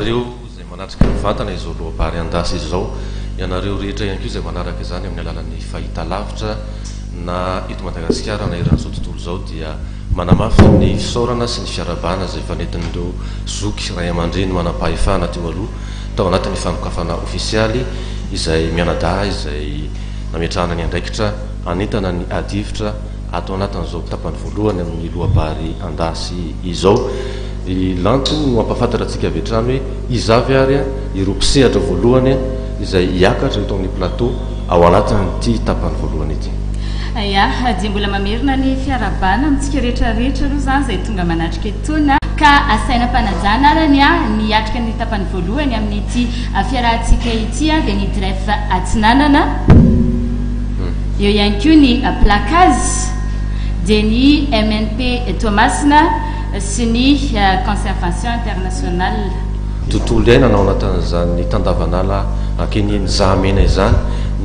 Ianareo izay manatrika mivantana izao loabary an-dasy izao, ianareo rehetra ihany koa izay manaraka izany amin'ny alalan'ny fahitalavitra na eto Madagasikara na eran'izao tontolo izao dia manamafy ny fisaorana sy ny fiarahabana izay efa nentin'ireo zoky ray aman-dreny manam-pahefana teo aloha tao anatin'ny fanokafana ofisialy izay mianadahy izay nametrahana ny andraikitra hanentana ny adihevitra ato anatin'izao tapany voalohany amin'ny loabary an-dasy izao. I Lanto no hampahafantatra antsika avy hatrany hoe iza avy ary ireo mpisehatra voalohany izay hiakatra eto amin'ny plateau ao anatin'ity tapany voalohany ity. Ya, dia mbola mamerina ny fiarahabana amintsika rehetra rehetra aloha izany izay tonga manatrika etoana, ka asaina am-panajana arany ny hiatrika ny tapany voalohany amin'ity fiarahantsika ity dia ny DREF Atsinanana, eo ihany koa ny Placaz, dia ny MNP Toamasina sy ny Conservation Internationale. Tontolo iainana ao anatin'izany tandavanala ankenian'i Zahamena izany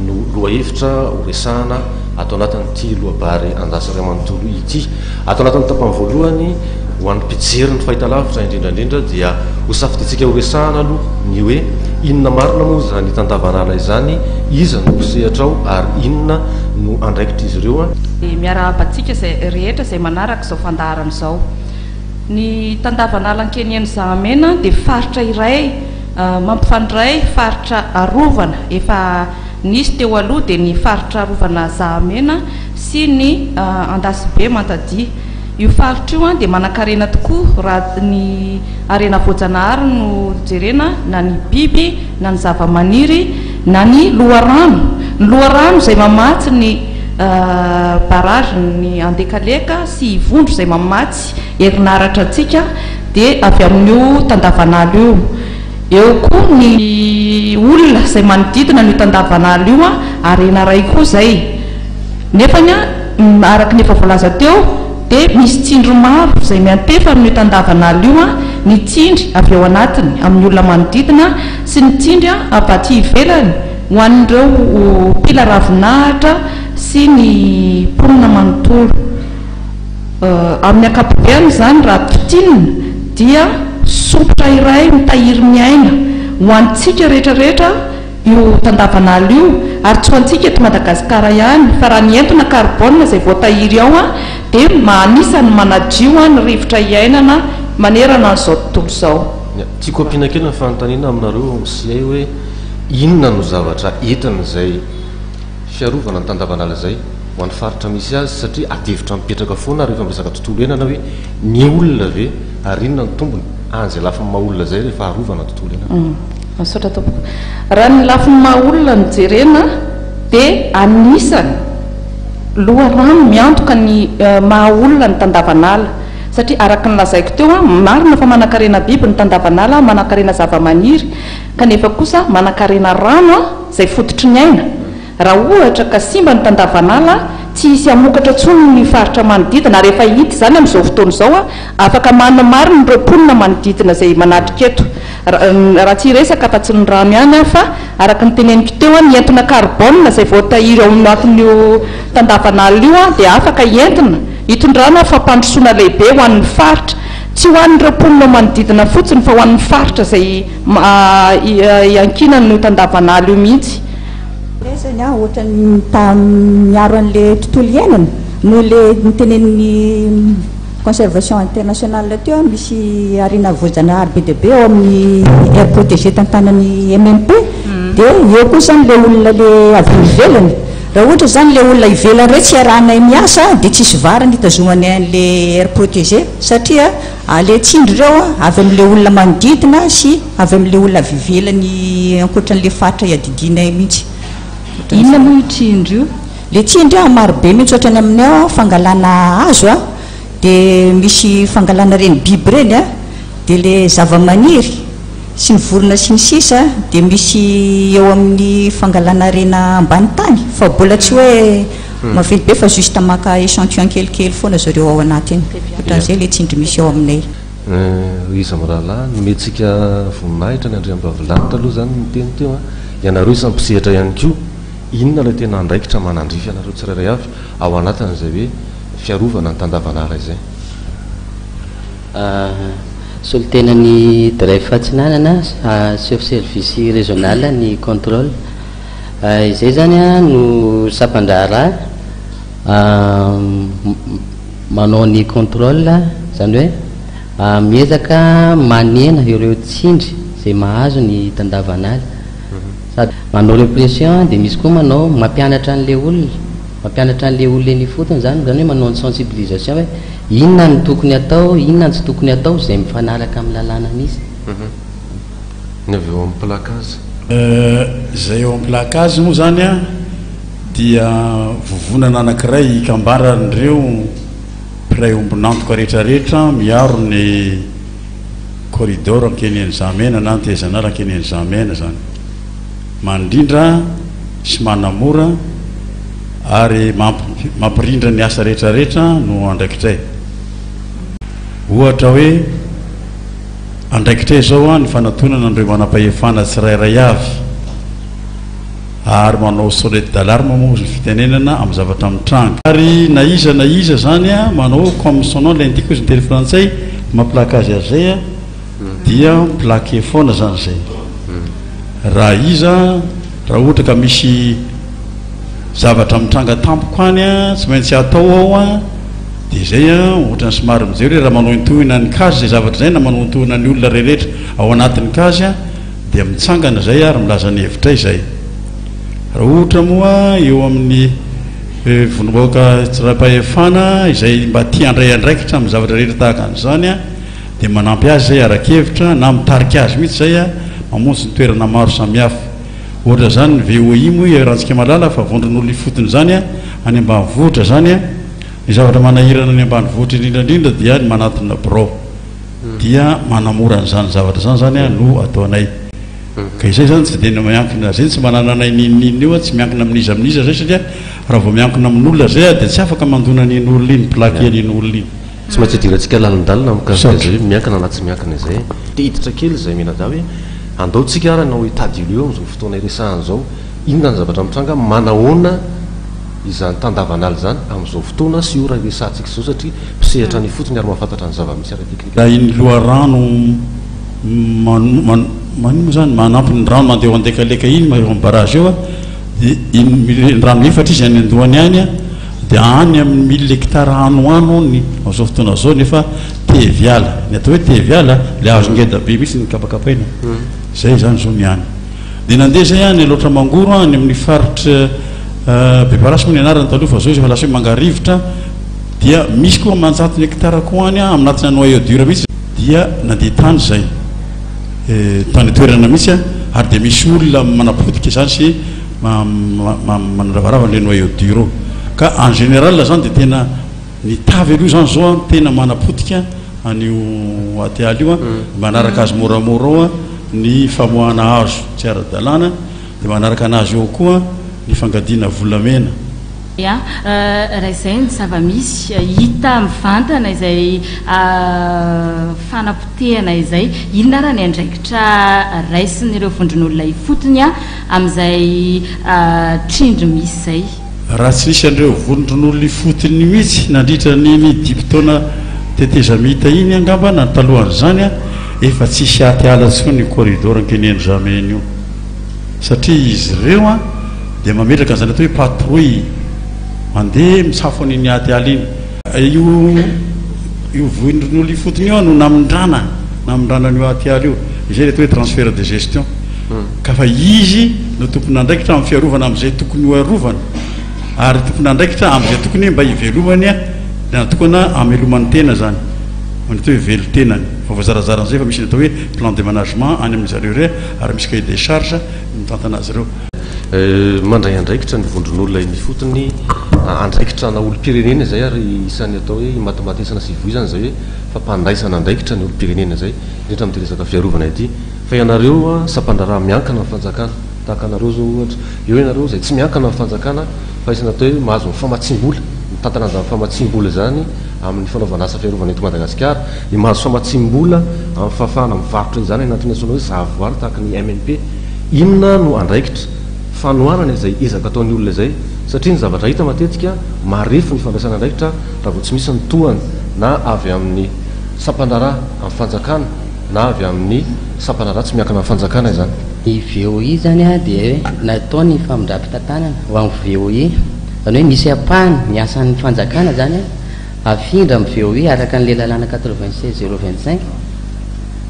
no lohahevitra ho resahana ato anatin'ity loabary andrasa iray manontolo ity. Ato anatin'ny tapany voalohany, ho an'ny mpijery ny fahitalavitra indrindra indrindra dia ho safidintsika ho resahana aloha ny hoe inona marina moa izany tandavanala izany, iza no mpisehatra ao ary inona no andraikitr'izy ireo. Dia miarahaba antsika izay rehetra izay manaraka izao fandaharana izao. Ny tandavanala Ankenieny Zahamena dia faritra iray mampifandray faritra arovana efa nisy teo aloha dia ny faritra arovana Zahamena sy ny Andasibe Mantadia. Io faritra io dia manankarena tokoa raha ny harena voajanahary no jerena na ny biby na ny zavamaniry na ny loharano. Ny loharano izay mamatsy ny barrage ny Andekaleka sy Ivondro izay mamatsy herinaratra antsika dia avy amin'io tandavanala io. Eo koa ny olona izay manodidina an'io tandavanala io, harena iray koa izay. Nefany araka ny efa voalaza teo dia misy tsindry maro izay miantefa amin'io tandavanala io, ny tsindry avy ao anatiny amin'ny olona manodidina sy ny tsindry avy aty ivelany ho an'ireo mpila ravinahitra sy ny mponina manontolo. Amin'ny ankapobeany izany raha totinina dia sompitra iray mitahiry ny aina ho antsika rehetra rehetra io tandavanala io ary tsy ho antsika eto Madagasikara ihany fa raha ny entona carbone izay voatahiry ao dia anisan'ny manadio ny rivotra iainana manerana an'izao tontolo izao. Tiako ampiana kely ny fanontaniana aminareo sy hay hoe inona no zavatra entin'izay fiarovana ny tandavanala izay ho an'ny faritra misy azy satria adihevitra mipetraka foana rehefa miresaka tontolo iainana hoe ny olona ve ary inona ny tombony an'izay lafiny maha olona izay rehefa arovana ny tontolo iainana. Misaotra tompoko. Raha ny lafiny maha olona no jerena dia anisany loharano miantoka ny maha olona ny tandavanala satria araka ny lazaiko teo, marina fa manankarena biby ny tandavanala, manankarena zavamaniry kanefa kosa manankarena rano izay fototry ny aina. Raha ohatra ka simba ny tandavanala, tsy hisy hamokatra intsony ny faritra manodidina ary efa hita izany amin'izao fotoana izao, afaka manamarina ireo mponina manodidina izay manatrika eto. Raha tsy hiresaka afa-tsy ny rano ihany aho fa araka ny teneniko teo, ny entona carbone izay voatahiry ao anatin'io tandavanala io dia afaka entina hitondrana fampandrosoana lehibe ho an'ny faritra, tsy ho an'ireo mponina manodidina fotsiny fa ho an'ny faritra izay iankinan'io tandavanala io mihitsy. Resany aho ohatran'ny ta miaro an'le tontolo iainana noho le notenenin'ny conservation internationale teo a, misy harena voajanahary be dia be ao amin'ny aire protégée tantanan'ny MNP dia eo koa zany le olona le avy any ivelany, raha ohatra zany le olona ivelany reo tsy iarahanay miasa dia tsisy varany hitazomanay an'le aire protégée satria le tsindry reo avy amin'le olona manodidina sy avy amin'le olona avy ivelany ankoatran'le faritra iadidianay mihitsy. Inona moa io tsindry io? Le tsindry a maro be mihitsy ohatrany aminay ao fangalana hazo a, de misy fangalana ireny biby ireny a, de le zavamaniry sy ny vorona sy ny sisa de misy eo amin'ny fangalana harena ambany tany fa bola tsy hoe maventy be fa juste maka échantillon kelikely foana zareo ao anaty iny, ohatran'izay le tsindry misy ao aminay. Ry iza mirahalahy, nomentsika voninahitra ny andriambavilanitra aloha izany ny teny teo an! Ianareo isan'ny mpisehatra ihany koa, inona ilay tena andraikitra manandrify anareo tsirairay avy ao anatin'izay hoe fiarovana ny tandavanala izay? Solontenan'ny DREF Atsinanana, chef service régional ny contrôle. Izay izany no sampan-draharaha manao ny contrôle, izany hoe miezaka manena ireo tsindry izay mahazo ny tandavanala. Sady manao répression dia misy koa manao mampianatra an'ilay olona, mampianatra an'ilay olona eny ifotony izany, izany hoe manao ny sensibilisation hoe inona no tokony atao, inona no tsy tokony atao, izay mifanaraka amin'ny lalàna misy. Ny avy eo amin'ny placage. Izay eo amin'ny placage moa izany dia vovonana anankiray ikambaran'ireo mpiray ombon'antoka rehetrarehetra miaro ny corridor Ankenian'i Zahamena na Antehezanala Ankenian'i Zahamena izany. Mandrindra sy manamora ary mampirindra ny asa rehetrarehetra no andraikitray. Ohatra hoe andraikitray izao ny fanatonana an'ireo manampahefana tsirairay avy ary manao sonnette d'alarme moa ny fitenenana amin'ny zavatra mitranga. Ary na iza na iza izany manao comme son nom l'indique hozy ny teny frantsay, maha-plaque azy azy izay dia mi-plaquer foana izany izay. Raha iza, raha ohatra ka misy zavatra mitranga tampoka any tsy maintsy atao ao dia izay ohatran'ny somary mijery hoe raha manohintohina ny case izay zavatra izay na manohintohina ny olona rehetra ao anatin'ny case dia mitsangana izay ary milaza ny hevitray izay. Raha ohatra moa eo amin'ny vondrom-bahoaka tsirai-pahefana izay mba tia handray andraikitra amin'ny zavatra rehetra tahaka an'izany dia manampy azy izay ara-kevitra na mitarika azy mihitsy izay mamonjy ny toerana maro samihafa. Ohatra izany ny VOI moa iarahantsika mahalala fa vondron'olona ifotony izany any ambanivohitra izany. Ny zavatra manahirana ny ambanivohitra indrindra indrindra dia ny manatona birao. Dia manamora an'izany zavatra izany izany no ataonay. Ka izay izany tsy dia miankina, izay tsy manana anay n'inon'inona io, tsy miankina amin'iza amin'iza izay satria raha vao miankina amin'olona izay dia tsy afaka mandona an'iny olona iny, plaquer an'iny olona iny. Tsy maintsy idirantsika lalindalina mikasika izay hoe miankina na tsy miankina izay. Te hiditra kely izay mianadahy hoe andao tsika ary hanao état des lieux amin'izao fotoana iresahana izao, inona ny zavatra mitranga, manahoana izany tandavanala izany amin'izao fotoana sy ora iresahantsika izao satria mpisehatra any ifotony ary mahafantatra ny zava-misy ara-teknika. Raha iny loharano man maninona moa izany manampy ny rano mandeha ao Andekaleka iny eo amin'ny barrage eo dia iny rano efatra izy any an-dohany any dia any amin'ny mille hectares any ho any hono ny amin'izao fotoana izao nefa teviala, ny atao hoe teviala ilay hazo ngeda be mihitsy ny kapakapaina, izay izany izao ny any. Dia nandeha izay any Alaotra Mangoro any amin'ny faritra Beparasy moa ny anarany taloha fa izao izy efa lasa hoe Mangarivotra dia misy koa aman-jatony hectares koa any aminatina noyau dur mihitsy dia nandeha tany izay tany an-toerana mihitsy ary dia misy olona manapotika izany sy mandravarava an'ilay noyau dur eo. Ka en général izany dia tena ny tavy aloha izany izao an tena manapotika an'io atiala io an, manaraka azy moramora ao ny famoahana hazo tsy ara-dalàna, dia manaraka an'azy eo koa ny fangadiana volamena. Ya, raha izay ny zava-misy hita mivantana izay fanapotehana izay, inona ara ny andraikitra raisin'ireo vondron'olona ifotony amin'izay trindry misy izay? Raha tsy nisy an'ireo vondron'olona ifotony mihitsy nandritra an'iny dimy-taona tetezamita iny angamba na talohan'izany, efa tsy hisy aty ala intsony io corridor Ankenendry-Zamena io. Satria izy ireo dia mametraka an'izany atao hoe patrouille, mandeha misafo an'iny aty ala iny. Io io vondron'olona ifotony io no namindrana, namindrana an'io aty ala io. Izay ilay atao hoe transfert de gestion. Ka fa izy no tompon'andraikitra amin'ny fiarovana amin'izay tokony ho arovana ary tompon'andraikitra amin'izay tokony mba hivelomany natokana hamelomany tena izany. Ny atao hoe velon-tenany. Fa voazarazara an'izay fa misy ny atao hoe plan de management any amin'izareo ireo ary misy cahier des charges mitantana azy ireo. Mandray andraikitra ny vondron'olona eny ifotony, andraikitra ana olom-pirenena izay ary isan'ny atao hoe imatimatesana sy ivoizana izay hoe fampandraisana andraikitra ny olom-pirenena izay, indrindra amin'ity resaka fiarovana ity. Fa ianareo sampandraharaha miankina amin'ny fanjakana, tahaka anareo izao ohatra, eo ianareo izay tsy miankina amin'ny fanjakana fa isan'ny atao hoe mahazo ny famatsiam-bola, mitantana an'izany famatsiam-bola izany amin'ny fanaovana asa fiarovana eto Madagasikara, ny mahazo famatsiam-bola amin'ny fahafahana mivarotra izany anatin'ny antsoina hoe zahavoary tahaka ny MNP. Inona no andraikitra fanohanana izay ezaka ataon'ny olona izay? Satria ny zavatra hita matetika, marefo ny fandraisana andraikitra raha vao tsy misy ny tohana na avy amin'ny. sampandraharaha amin'ny fanjakana na avy amin'ny sampandraharaha tsy miankina amin'ny fanjakana izany. Ny VOI izany dia natao ny famindram-pitantanana ho amin'ny VOI, izany hoe misy ampahany ny asan'ny fanjakana izany afindra amin'ny VOI araka an'ilay lalàna 96 025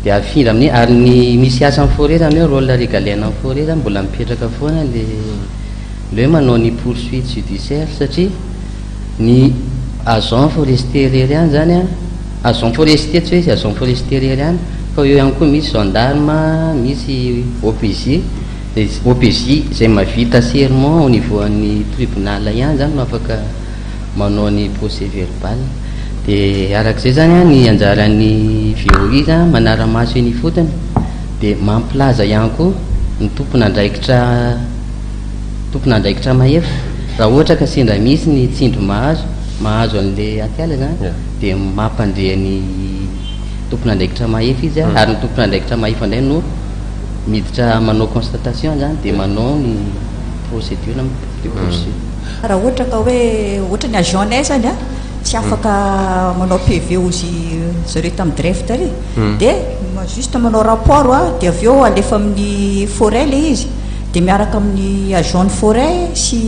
dia afindra amin'ny ary ny misy asan'ny forêt izany hoe rôle régalien amin'ny forêt izany mbola mipetraka foana le le hoe manao ny poursuite judiciaire satria ny agent forestier irery ihany izany an, agent forestier tsy hoe agent forestier irery ihany fa eo ihany koa misy gendarme, misy OPJ, dia OPJ izay mahavita serment au niveau an'ny tribunal ihany izany no afaka manao ny procès verbal. Dia arak'izay izany an, ny anjaran'ny VOI izany manara-maso eny ifotony dia mampilaza ihany koa ny tompon'andraikitra tompon'andraikitra mahefa raha ohatra ka sendra misy ny tsindry mahazo mahazo an'le atiala izany dia mampandre ny tompon'andraikitra mahefa izy ary ny tompon'andraikitra mahefa indray no miditra manao constatation izany dia manao ny procédure de poursuite. Raha ohatra ka hoe ohatra ny agent-nay zany a, tsy afaka manao PV ozy zareo tamin'ny DREF tary dia juste manao rapport a, dia avy eo alefa amin'ny forêt le izy dia miaraka amin'ny agent ny forêt sy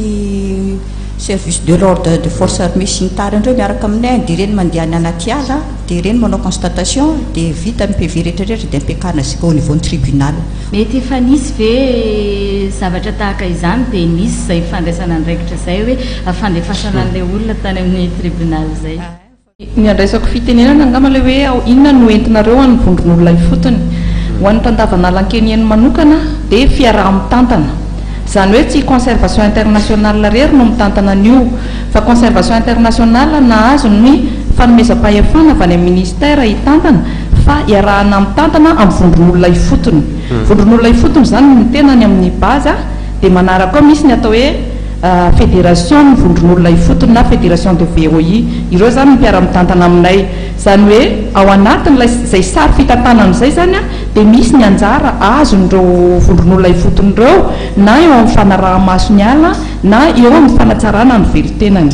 service de l'ordre de force armée sy ny tariny ireo miaraka aminay dia ireny mandeha any anaty ala dia ireny manao constatation dia vita ny PV rehetra rehetra dia ampiakarina jusqu'au niveau ny tribunal. Mety efa nisy ve zavatra tahaka izany dia nisy izay fandraisana andraikitra izay hoe fandefasana an'ilay olona tany amin'ny tribunal izay? Ny andraisako fitenenana angamba ilay hoe inona no entinareo ho an'ny vondron'olona ifotony. Ho an'ny mpandavanala Ankenieny manokana dia fiaraha-mitantana. Izany hoe tsy Conservation Internationale irery no mitantana an'io fa Conservation Internationale nahazo ny fanomezam-pahefana avy any amin'ny Ministère hitantana fa iarahana mitantana amin'ny vondron'olona ifotony. Vondron'olona ifotony izany ny tena any amin'ny base dia manaraka ao misy ny atao hoe Fédération ny vondron'olona ifotony na Fédération de VOI. Ireo izany no mpiara-mitantana aminay. Izany hoe ao anatin'ilay izay sary fitantanana izay izany dia misy ny anjara azon'ireo vondron'olona ifotony ireo na eo amin'ny fanaraha-maso ny ala na eo amin'ny fanatsarana ny velon-tenany.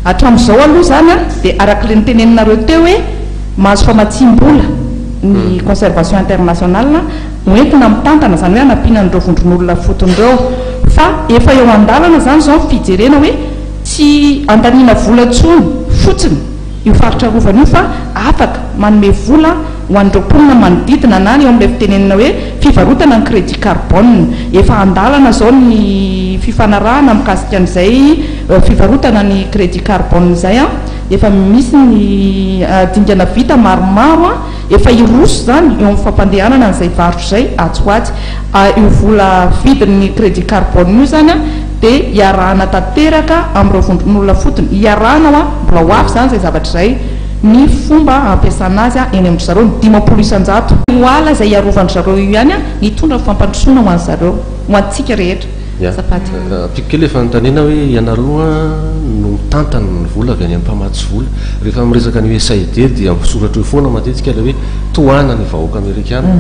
Hatramin'izao aloha izany dia araka ilay noteneninareo teo hoe mahazo famatsiam-bola ny Conservation Internationale hoentina mitantana, izany hoe hanampiana an'ireo vondron'olona fotony ireo. Fa efa eo an-dalana izany izao ny fijerena hoe tsy andaniana vola intsony fotsiny io faritra arovana io fa afaka manome vola ho an'ireo mponina manodidina na eo amin'ilay fitenenana hoe fivarotana ny crédit carbone. Efa an-dalana izao ny fifanarahana mikasika an'izay fivarotana ny crédit carbone izay. Efa misy ny dingana vita maromaro, efa hiroso izany eo amin'ny fampandehanana an'izay varotra izay atsy ho atsy. Io vola vidin'ny crédit carbone io izany dia iarahana tanteraka amin'ireo vondron'olona fotony, iarahana hoa, mbola ho avy izany izay zavatra izay, ny fomba hampiasana azy eny amin-dry zareo, ny 50%. Io ala izay iarovan-dry zareo io ihany nitondra fampandrosoana ho an'zareo, ho antsika rehetra. Ya. Azafady. Ampiako kely ilay fanontaniana hoe ianareo no mitantana ny vola avy any amin'ny mpamatsy vola. Rehefa miresaka ny USAID dia misoratra eo foana matetika ilay hoe tohanan'ny vahoaka amerikana.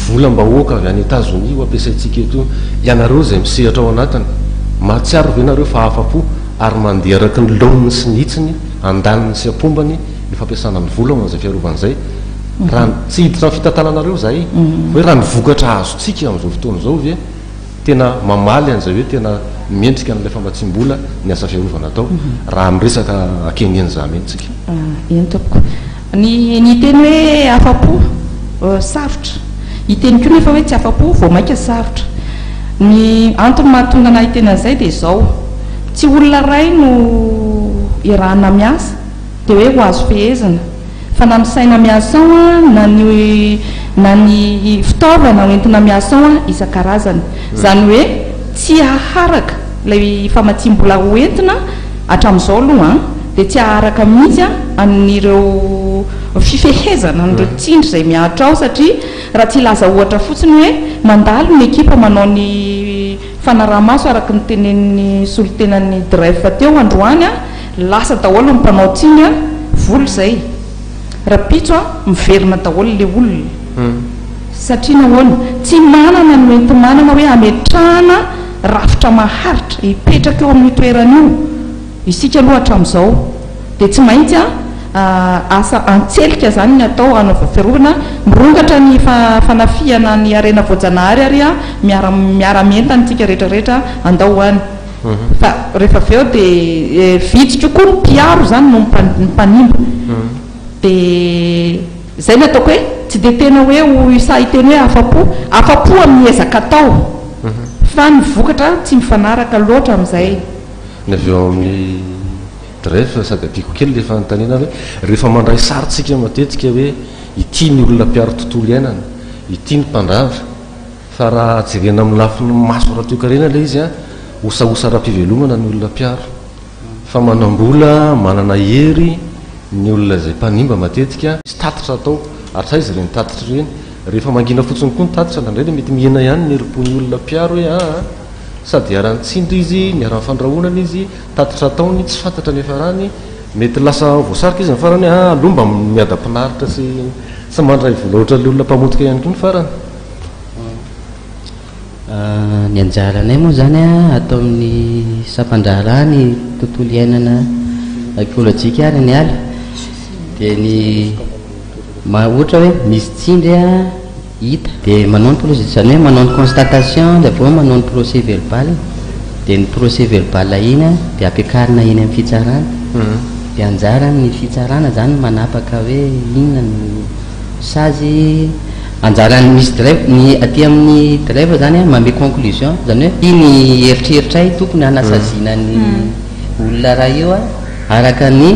Volam-bahoaka avy any Etazonia io ampiasaintsika eto io. Ianareo izay misehatra ao anatiny, mahatsiaro ve nareo fa afa-po ary mandeha araka ny laoniny sy ny hitsiny, andaniny sy ampombany ny fampiasana ny vola ho an'izay fiarovana izay? Raha, tsy hiditra amin'ny fitantananareo izahay, fa hoe raha ny vokatra azontsika amin'izao fotoana izao ve tena mamaly an'izay hoe tena mendrika an'ilay famatsiam-bola ny asa fiarovana atao raha miresaka Kenya Nzamene tsika. Eny tompoko. Ny ny hiteny hoe afa-po, sarotra. Hiteny koa nefa hoe tsy afa-po, vao mainka sarotra. Ny antony mahatonga anah hiteny an'izay dia izao, tsy olona iray no iarahana miasa dia hoe ho azo fehezina. Fa na ny saina miasa ao na ny na ny fitaovana hoentina miasa ao isan-karazany. Izany hoe tsy haharaka ilay famatsiam-bola hoentina hatramin'izao aloha an, dia tsy haharaka mihitsy an'ireo fifehezana an'ireo tsindry izay mihatra ao satria raha tsy hilaza ohatra fotsiny hoe mandalo ny ekipa manao ny fanaraha-maso araka ny tenenin'ny solontenan'ny DREF teo androany an, Lasa daholo ny mpanao tsiny a, vola izay. Rapitso a, miverina daholo le olona. Satria nahoana? Tsy manana ny hoenti-manana hoe hametrahana rafitra maharitra hipetraka eo amin'io toerana io isika aloha hatramin'izao. Dia tsy maintsy a, Asa an-tselika izany ny atao hanaovana fiarovana, mirongatra ny fanafihana ny harena voajanahary ary miara miara-mientana isika rehetra rehetra andao ho any. Fa rehefa avy eo dia vitsy kokoa ny mpiaro izany noho ny mpanimba. Dia izay no ataoko hoe tsy dia tena hoe ho sahy hiteny hoe afa-po, afa-po amin'ny ezaka atao fa ny vokatra tsy mifanaraka loatra amin'izay. Ny avy eo amin'ny Bref, sady ampiako kely ilay fanontaniana hoe, rehefa mandray sary tsika matetika hoe ity ny olona mpiaro tontolo iainana, ity ny mpandrava, fa raha jerena amin'ny lafiny maso ara-toekarena ilay izy an, osaosa ara-pivelomana ny olona mpiaro. Fa manam-bola, manana hery ny olona izay mpanimba matetika. Misy tatitra atao, hatraiza ireny tatitra ireny? Rehefa mangina fotsiny koa ny tatitra indraindray dia mety mihena ihany ny herim-pon'ny olona mpiaro hoe aa, sady iharan'ny tsindry izy, niharan'ny fandrahonana izy, Tatitra ataony tsy fantatra ny hiafarany, mety lasa voasarika izy ny farany hoe aleo mba miadam-pinaritra sy tsy mandray vola ohatran'ilay olona mpamotika ihany koa ny farany. Ny anjaranay moa izany ato amin'ny sampan-draharaha ny tontolo iainana ekolojika ary ny ala dia ny maha ohatra hoe misy tsindry hita dia manao ny procé izany hoe manao ny constatation dia avy eo manao ny procès verbal dia ny procès verbal iny an dia ampiakarina eny amin'ny fitsarana dia anjaran'ny fitsarana izany manapaka hoe inona no sazy anjaran'ny misy dref ny aty amin'ny dref izany an manome conclusion izany hoe ity ny eritreritray tokony hanasaziana ny olona iray io an araka ny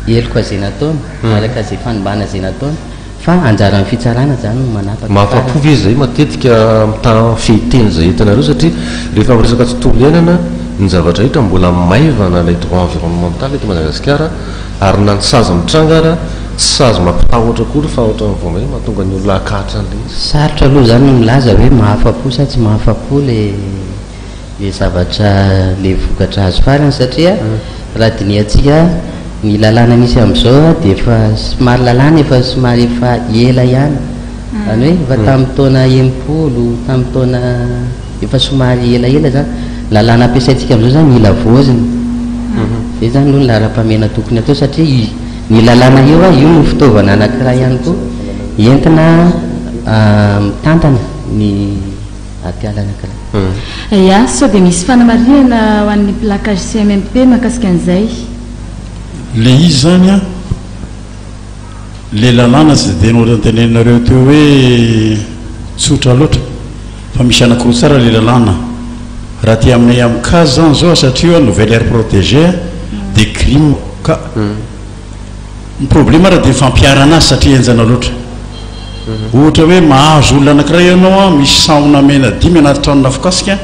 heloka izay nataony araka izay fanimbana izay nataony Fa anjaran'ny fitsarana zany no manapaka Mahafapo farany. ve izay matetika mitaha fehiteny izay hitanareo satria rehefa miresaka tontolo iainana ny zavatra hita mbola maivana ilay droit environnemental eto Madagasikara ary na ny sazy mitranga ara tsy sazy mampitahotra akory fa ohatran'ny vao may mahatonga ny olona hakahatra an'ilay izy. Sarotra aloha zany ny milaza hoe mahafapo sa tsy mahafapo le le zavatra le vokatra azo farany satria raha dinihantsika ny lalàna misy amin'izao dia efa somary lalàna efa somary efa ela ihany izany hoe efa tamin'ny taona 60 tamin'ny taona efa somary elaela zany lalàna ampiasaintsika amin'izao zany mila voazina zay zany aloha ny laharam-pahamehana tokony atao satria ny lalàna io a io no fitaovana anankiray ihany koa entina mitantana ny Aty anankiray. Ya, sao dia misy fanamarihana ho an'ny plaquage CMMP mahakasika an'izay? Le izy zany an, le lalàna tsy de ohatran'ny teneninareo teo hoe tsotra loatra fa misy anankiroa tsara le lalàna, raha aty aminay amin'ny case zany zao satria io nouvelle aire protégée de crime ka. Ny problema ary dia ny fampiharana azy satria henjana loatra. Ohatra hoe mahazo olona anankiray ianao an, misy sahona mena dimy anaty tranona afokasika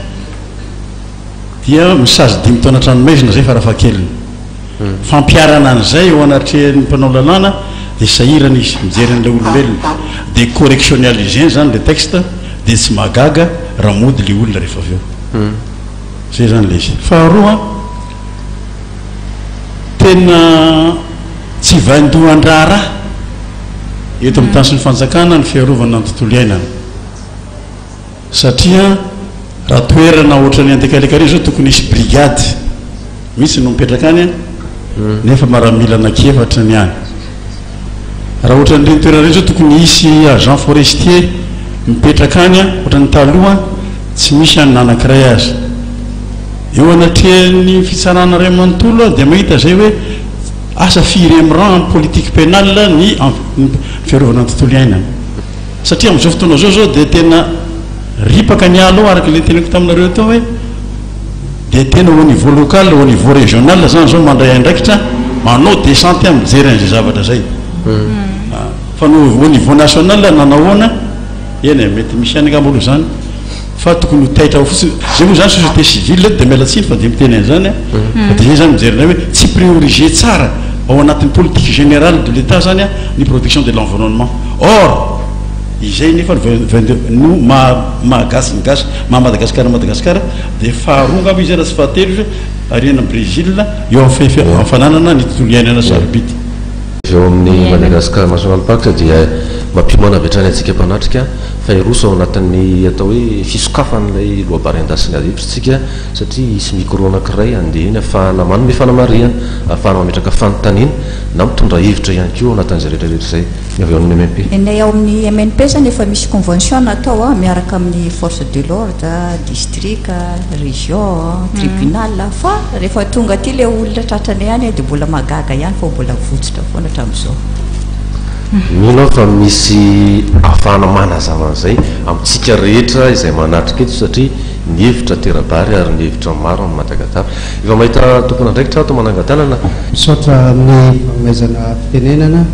dia misazy dimy taona an-tranomaizina izay farafahakeliny. Fampiharana an'izay eo anatrehan'ny mpanao lalàna dia sahirana izy mijery an'ilay olombelona. Dia correctionnaliser-ny izany ilay texte dia tsy mahagaga raha mody ilay olona rehefa avy eo. Izay izany ilay izy. Faharoa an. Tena tsy vaindohan-draharaha eto amin'ny tany sy ny fanjakana ny fiarovana ny tontolo iainana satria raha toerana ohatran'ny Antekaleka ireny izao tokony hisy brigade mihitsy no mipetraka any nefa maramila anankiefatra ny any. Raha ohatran'ireny toerana ireny izao tokony hisy agent forestier mipetraka any ohatran'ny taloha tsy misy any na anankiray aza. Eo anatrehan'ny fitsarana iray manontolo dia mahita izay hoe asa firy amin'ny rang amin'ny politique pénale ny fiarovana ny tontolo iainana. Satria amin'izao fotoana izao izao dia tena ripaka ny ala ao araka ilay teneniko taminareo teo hoe dia tena au niveau local, au niveau régional zany zao mandray andraikitra manao descente mijery an'izay zavatra zay. Fa ny au niveau national nanahoana, eny e, mety misy ihany angamba aloha zany fa tokony ho taitra ao fotsiny. Zay moa zany société civile dia miala tsiny fa dia miteny an'izany aho. Fa dia zay zany mijery anay hoe tsy prioriser tsara ao anatin'ny politique générale de l'Etat zany ny protection de l'environnement. Or, izay nefa no maha maha gasy ny gasy, maha Madagasikara ny Madagasikara, dia faharoa angamba izy raha tsy fahatelo izy aorianan'i Brésil eo amin'ny fananana ny tontolo iainana sarobidy. Avy ao amin'ny Madagascar National Park dia mampiomana avy hatrany antsika mpanatrika. Fa hiroso ao anatin'ny atao hoe fisokafan'ilay loabary andasin'ny ady hevitra isika satria hisy micro anankiray handeha eny ahafahana manome fanamarihana, ahafahana mametraka fanontaniana na mitondra hevitra ihany koa ao anatin'izay rehetra rehetra izay. Ny avy ao amin'ny MNP. Ny ao amin'ny MNP izany efa misy convention natao miaraka amin'ny force de l'ordre, district, région, tribunal fa rehefa tonga aty ilay olona tratranay any dia mbola mahagaga ihany fa mbola votsotra foana hatramin'izao. Mino aho fa misy ahafahana manazava an'izay amintsika rehetra izay manatrika eto satria ny hevitra tera-bary ary ny hevitra maro amin'ny Madagadara. Efa mahita tompon'andraikitra ato manangan-tanana. Misaotra amin'ny fanomezana fitenenana,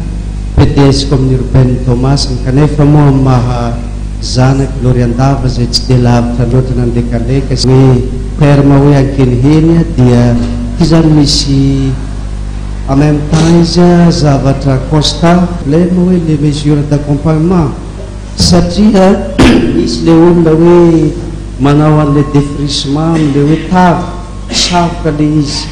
PDS Commune Urbaine Toamasina, kanefa moa amin'ny maha zanak'i Loriandava izay tsy dia lavitra loatra an'Andekaleka sy hoe terme hoe ankeniheny dia ity izany misy en même temps izy zavatra constat, Problème hoe les mesures d'accompagnement satria misy le olona hoe manao an'le défrichement amle hoe tavy, sarotra le izy.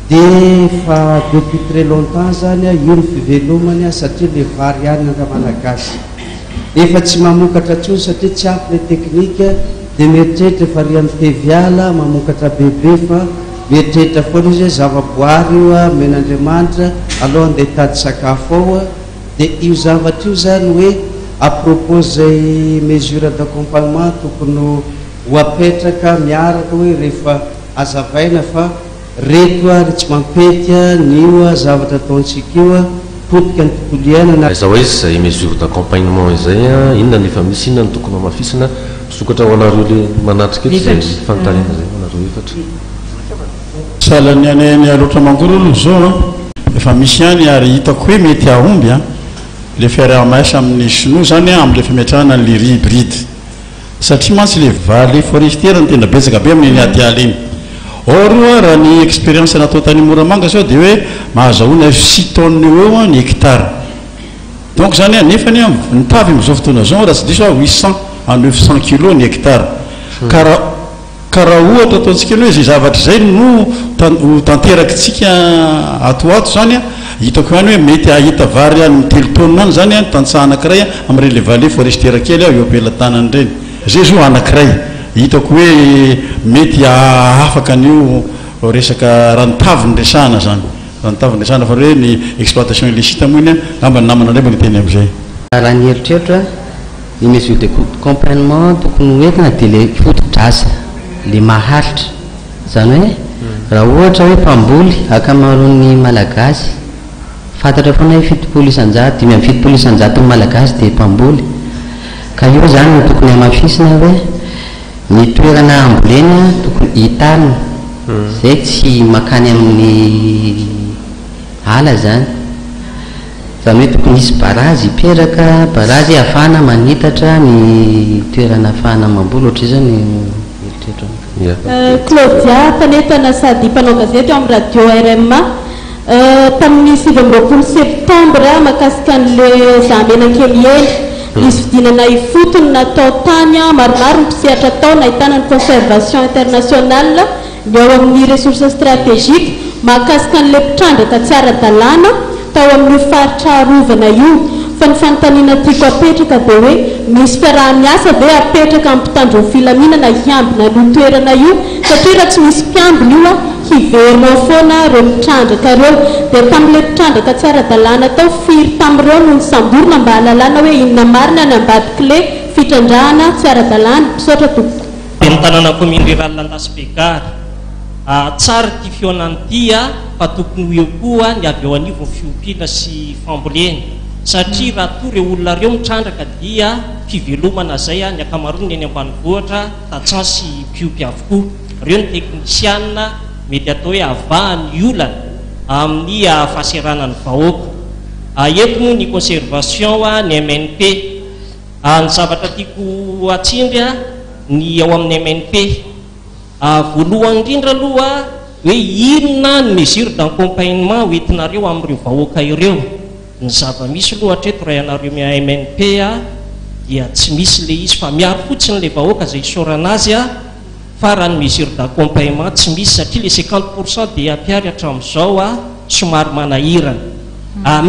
De efa depuis très longtemps zany io ny fivelomany satria le vary ihany andramanagasy. Efa tsy mamokatra tsony satria tsy ampy le technique de mieritreritra efa ry amin'ny teviala mamokatra bebe fa mieritreritra foana izy hoe zavaboary io omen'Andriamanitra aleo andeha hitady sakafo ao de io zavatra io zany hoe à propos zay mesure d'accompagnement tokony ho apetraka miaraka hoe rehefa azavaina fa reto ary tsy mampety an'io zavatra ataontsika io potika ny tontolo iainana. Aiza ho aiza izay mesure d'accompagnement izay an? Inona no efa misy, inona no tokony hamafisina? Misokatra ho anareo le manatrika eto izay fanontaniana izay ho anareo efatra. Sahalan'ny any any Alaotra Mangoro aloha izao an, efa misy ihany ary hitako hoe mety hahomby an, le fiaraha-miasa amin'ny sinoa izany an, amin'ilay fametrahana an'ilay riz hybride. Satria mantsy le vallée forestière no tena betsaka be amin'iny atiala iny. Or oa raha ny expérience natao tany Moramanga zao dia hoe mahazahoana six tonnes eo eo ny hectare. Donc zany an, nefany an, ny tavy amin'izao fotoana izao raha tsy diso aho huit cents à neuf cents kilos ny hectare. Ka raha. Ka raha ohatra ataontsika aloha izay zavatra izay no ho tanterakitsika ato ho ato izany, hitako ihany hoe mety hahita vary any amin'ny telo taonina any izany ny tantsaha anankiray amin'ireny le vallée forestière kely eo am-pelatanany ireny. Izay izao anankiray hitako hoe mety hahafaka an'io resaka raha ny tavy no resahana izany. Raha ny tavy no resahana fa hoe ny exploitation illicite moa iny angamba ny namana indray mbola hiteny amin'izay. Raha ny eritreritro Ny mesure de accompagnement tokony ho entina dia ilay fotodrasa, ilay maharitra. Izany hoe raha ohatra hoe mpamboly ankamaroan'ny Malagasy, fantatra foana hoe 70%, 75% ny Malagasy dia mpamboly. Ka eo izany no tokony hamafisina hoe ny toerana hambolena tokony hitarina, izay tsy mankany amin'ny ala izany. Izany hoe tokony hisy barazy hiperaka, barazy ahafahana manitatra ny toerana ahafahana mamboly, ohatr'izay izao ny eritreritro an'io. Claudia, mpanentana sady mpanao gazety ao amin'ny radio rma, tamin'ny 29 septambra mahakasika an'ilay Zahamena Kelihely. Nisy fidinana ifotony natao tany, maromaro ny mpisehatra tao nahitana ny Conservation Internationale, Ny ao amin'ny ressources stratégiques, mahakasika an'ilay mpitrandraka tsy ara-dalàna tao amin'io faritra arovana io. Fa ny fanontaniana tiako apetraka dia hoe misy fiaraha-miasa ve apetraka amin'ny mpitandro ny filaminana hiambina an'io toerana io satria raha tsy misy mpiambina io hiverina ao foana ireo mpitrandraka ireo. Dia tamin'ilay mpitrandraka tsy ara-dalàna tao firy tamin'ireo no nosamborina mba hahalalana hoe inona marina ny ambadik'ilay fitrandrahana tsy ara-dalàna? Misaotra tompoko. Ben'ny tanàna commune rurale Andasibe Gare. Tsara ity fihaonana ity fa tokony ho eo koa ny avy eo anivon'ny fiompiana sy fambolena satria raha toa ireo olona ireo mitrandraka dia fivelomana izay ny ankamaroany ny eny ambanivohitra tantsaha sy mpiompy avokoa. Ireo ny teknisianina mety atao hoe havaha ny olana amin'ny fahaseranan'ny vahoaka. Eto moa ny conservation ny MNP. Ny zavatra tiako hatsindry ny ao amin'ny MNP. Voalohany indrindra aloha hoe inona ny mesure d'accompagnement ho entinareo amin'ireo vahoaka ireo. Ny zava-misy aloha hatreto raha ianareo MNP dia tsy misy ilay izy fa miaro fotsiny ilay vahoaka izay isaorana azy fa raha ny mesure d'accompagnement tsy misy satria ilay 50% dia ampiary hatramin'izao somary manahirana.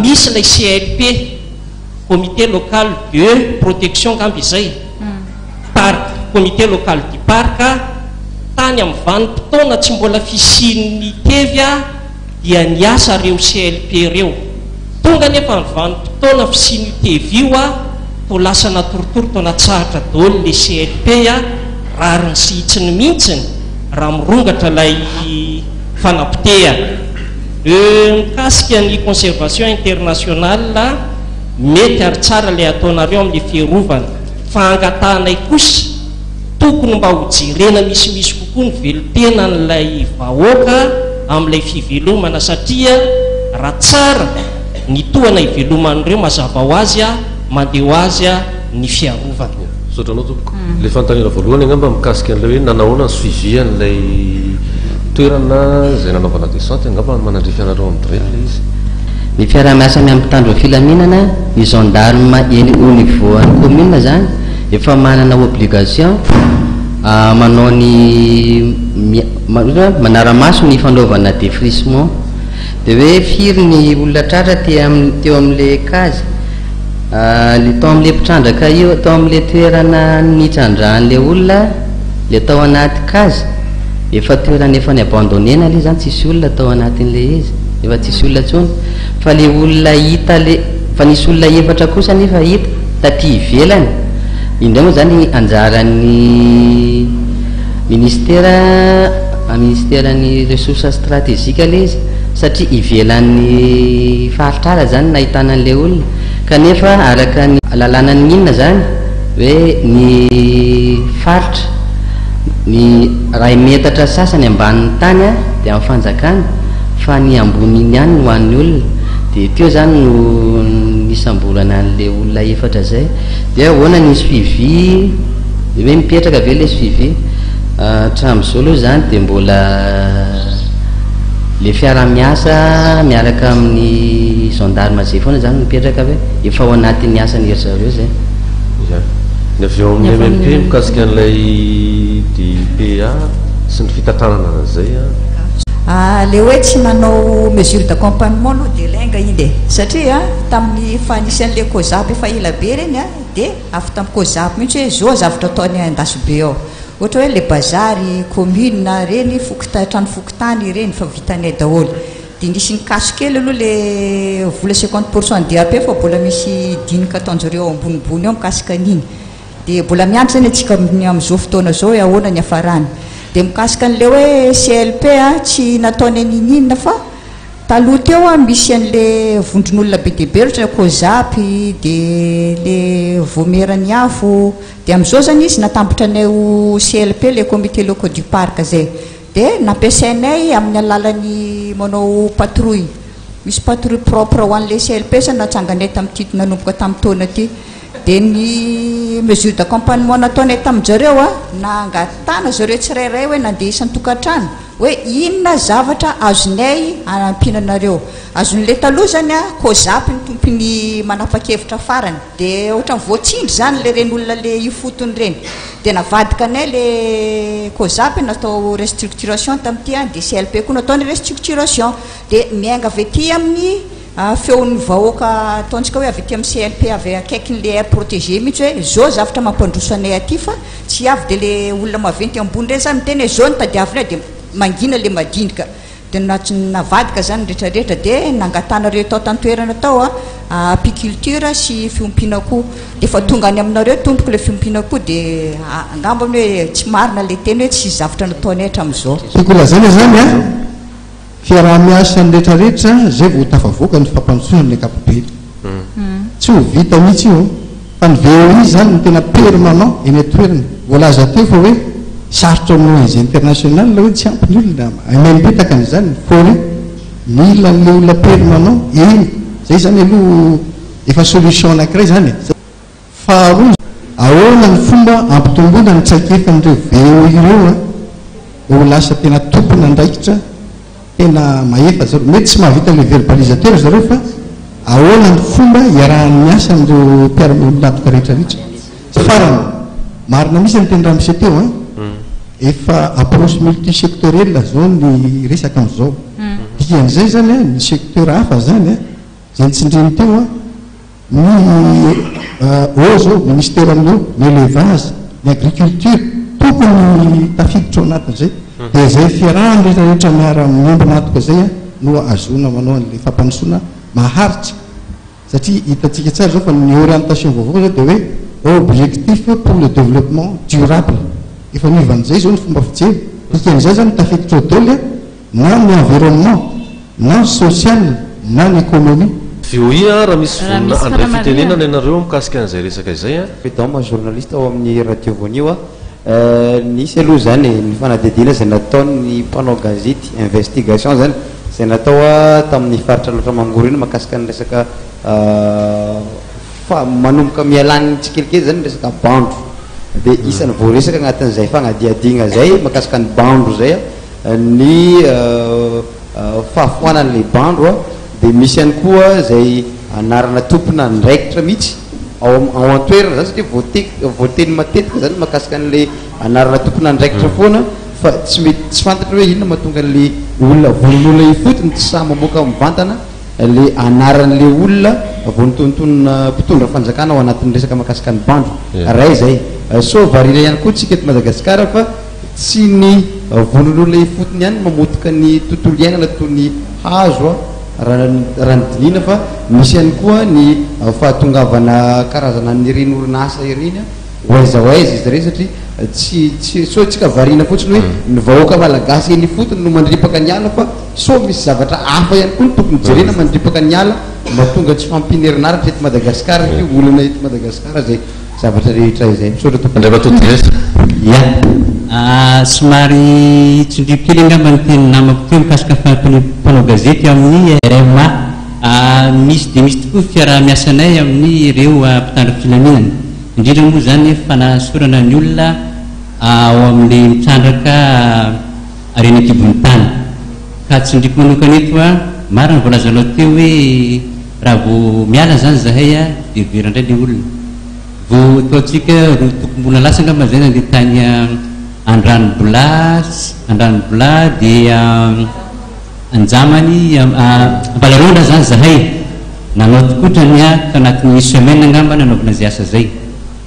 Misy ilay CLP. Comité local de protection angamba izay, parc, comité local du parc, tany amin'ny vanim-potoana tsy mbola fisian'ny tevy dia niasa ireo CLP ireo. Tonga anefa ny vanim-potoana fisian'io tevy io toa lasa natoritory toa natsahatra daholo ilay CLP, rariny sy hitsiny mihitsiny raha mirongatra ilay fanapotehana. Mikasika ny conservation internationale, mety ary tsara ilay ataonareo amin'ilay fiarovana, fa angatahanay kosa tokony mba ho jerena misimisy kokoa ny velontenan'ilay vahoaka amin'ilay fivelomana satria raha tsara ny tohana iveloman'ireo mazava ho azy mandeha ho azy ny fiarovana. Misaotra anao tompoko. Ilay fanontaniana voalohany angamba mikasika an'ilay hoe nanahoana ny suivi an'ilay toerana izay nanaovana descente, angamba manandrify anareo amin'ny DREN ilay izy. Ny fiaraha-miasa amin'ny mpitandro ny filaminana, ny gendarme eny au niveau an'ny commune zany efa manana obligation manao ny manara-maso ny fanaovana défrichement. Dia hoe firy ny olona tratra teo amin'ilay case? Le tao amin'le mpitrandraka io, tao amin'le toerana nitrandrahan'le olona, le tao anaty case, efa toerana efa ni-abandonner-na le izy zany, tsisy olona tao anatin'le izy, efa tsisy olona intsony, fa le olona hita le, fa nisy olona efatra kosa anefa hita taty ivelany, indray moa zany anjaran'ny ministera, ministeran'ny ressources stratégiques le izy, satria ivelan'ny faritra ala zany nahitana an'ilay olona kanefa araka ny lalànan'ny mines zany hoe ny faritra ny iray metatra sasany ambanin'ny tany dia amin'ny fanjakana fa ny ambon'iny ihany no an'ny olona dia teo zany no nisamborana an'ilay olona efatra zay dia ahoana ny suivi hoe mipetraka ve ilay suivi hatramin'izao aloha zany dia mbola Le fiaraha-miasa miaraka amin'ny gendarme zay foana zany mipetraka hoe efa ao anatin'ny asan'ny ry zareo zay. Ya. Ny avy ao amin'ny MMP mikasika an'ilay DPA sy ny fitantanana an'izay an. Le hoe tsy nanao mesure d'accompagnement aloha dia lainga iny e! Satria tamin'ny efa nisy an'le COSAP efa ela be ireny dia avy tamin'ny COSAP mihitsy hoe izao zavatra ataon'i Andasibe ao. Ohatra hoe le bazary, commune, ireny fokota, trano fokontany ireny fa vitanay daholo. Dia nisy nikaso kely aloha le vola 50 pour cent DAP fa mbola misy dinika ataon-jareo ao ambonimbony ao mikasika an'iny. Dia mbola miandry zany antsika amin'ny amin'izao fotoana izao hoe ahoana ny hiafarany. Dia mikasika an'ilay hoe CLP a, tsy nataonay n'inon'inona fa taloha teo a misy an'le vondron'olona be dia be ohatra hoe COSAP, dia le Vomeran'ny afo, Dia amin'izao izany izy natambatra anay ho CLP, le Comité Locaux du Parc izay. Dia nampiasainay amin'ny alalan'ny manao patrouille. Misy patrouille propre ho an'ilay CLP izany natsanganay tamin'ity nanomboka tamin'ny taona ity. Dia ny mesure d'accompagnement nataonay tamin-jareo an, nangatahana zareo tsirairay hoe nandeha isan-tokantrano hoe inona zavatra azonay anampiana anareo. Azon'ilay taloha izany an, COSAP ny tompony manapa-kevitra farany. Dia ohatran'ny voatsindry izany ilay ireny olona ilay ifotony ireny. Dia navadika anay ilay COSAP natao restructuration tamin'ity an, dia CLP koa natao ny restructuration. Dia miainga avy aty amin'ny feon'ny vahoaka ataontsika hoe avy aty amin'ny CLP avy akaikin'ilay aire protégée mihitsy hoe izao zavatra mampandroso anay aty fa tsy avy dia ilay olona maventy ambony ireny izany miteny hoe izao no tadiavinay dia mangina ilay madinika. Dia navadika izany ny rehetra rehetra dia nangatahana ireo tao tan-toerana tao a, apiculture sy fiompiana akoho. Dia efa tonga any aminareo tompoko ilay fiompiana akoho dia angambany hoe tsy marina ilay teny hoe tsisy zavatra nataonay hatramin'izao. Tiako holazaina izany an, fiaraha-miasan'ny rehetra rehetra izay vao ho tafavoaka ny fampandrosoana amin'ny ankapobeny. Tsy ho vita mihitsy io fa ny VOI izany no tena permanent eny an-toerana. Voalaza teo fa hoe sarotra amin'ny ONG international hoe tsy ampy ny olona, MMP tahaka an'izany, ny forêt, mila an'ilay olona permanent eny. Izay izany aloha efa solution anankiray izany e. Faharoa, ahoana ny fomba hampitomboana ny traikefan'ireo VOI ireo mba ho lasa tena tompon'andraikitra tena mahefa zareo? Mety tsy mahavita an'ilay verbalisateur zareo fa ahoana ny fomba hiarahany miasa amin'ireo mpiara-miombon'antoka rehetra rehetra? Farany, marina mihitsy ny teny ramose teo an! Efa approche multisectorielle zao ny resaka amin'izao. Dikan'izay zany an, ny secteur hafa zany an, izay nitsindriny teo an, Ny eau zao, ministeran'ny eau, ny élevage, ny agriculture, tokony tafiditra ao anatin'izay. Dia izay fiarahana rehetra rehetra miara miombona antoka izay no ahazoana manao an'ilay fampandrosoana maharitra. Satria hitantsika tsara izao fa ny orientation vaovao izao dia hoe objectif pour le développement durable. Efa niova an'izay izao ny fomba fijery. Dikan'izay izany tafiditra ao daholo na ny environnement, na ny social, na ny économie. VOI a, raha misy Raha vonona misy handray fanamarihana. fitenenana ianareo mikasika an'izay resaka izay a. Freedom, journaliste ao amin'ny Radio Voanio a. Nisy aloha izany e, ny fanadihadiana izay nataon'ny mpanao gazety, investigation izany, izay natao tamin'ny faritra Alaotra Mangoro iny mahakasika ny resaka fa manomboka mihalany tsikelikely izany ny resaka bandro. Dia isan'ny voaresaka anatin'izay fanadihadiana izay mahakasika ny bandro izay ny fahafoanan'ilay bandro dia misy ihany koa izay anarana tompon'andraikitra mihitsy ao ao an-toerana izany satria voate- voateny matetika izany mahakasika an'ilay anarana tompon'andraikitra foana fa tsy mety tsy fantatra hoe inona mahatonga an'ilay olona vondron'olona ifotony tsy sahy mamoaka mivantana ilay anaran'ilay olona vao notonontonona mpitondra fanjakana ao anatin'ny resaka mahakasika ny bandro. Iray izay. Sao variana ihany koa tsika eto Madagasikara fa tsy ny vondron'olona ifotony ihany no mamotika ny tontolo iainana toy ny hazo raha raha ny dinihina fa misy ihany koa ny fahatongavana karazana an'ireny orinasa ireny ho aiza ho aiza izy ireny satria tsy tsy sao tsika variana fotsiny hoe ny vahoaka malagasy eny ifotony no mandripaka ny ala fa sao misy zavatra hafa ihany koa no tokony jerena mandripaka ny ala mahatonga tsy fahampian'ny herinaratra eto Madagasikara ity olana eto Madagasikara izay zavatra rehetra izay. Misaotra tompoko. Andriamatoa Teresa. Ya. Somary tsindriako kely angamba ny tenin'ny namako teo mikasika ny mpanao gazety amin'ny rma. Misy dia misy tokoa fiaraha-miasanay amin'ireo mpitandro filaminana. Indrindra moa izany fanasorana ny olona ao amin'ilay mitrandraka harena an-kibon'ny tany. Ka tsindriako manokana eto, marina ny voalazanao teo hoe raha vao miala izany izahay dia very indray ilay olona. Vao ataontsika roa tokom-bolana lasa angamba izay nandeha tany Andranobola, Andranobola dia Anjamany, Ambalarondra izany izahay. Nanao tokotra ny ahy tanatin'ny une semaine angamba nanaovana izay asa izay.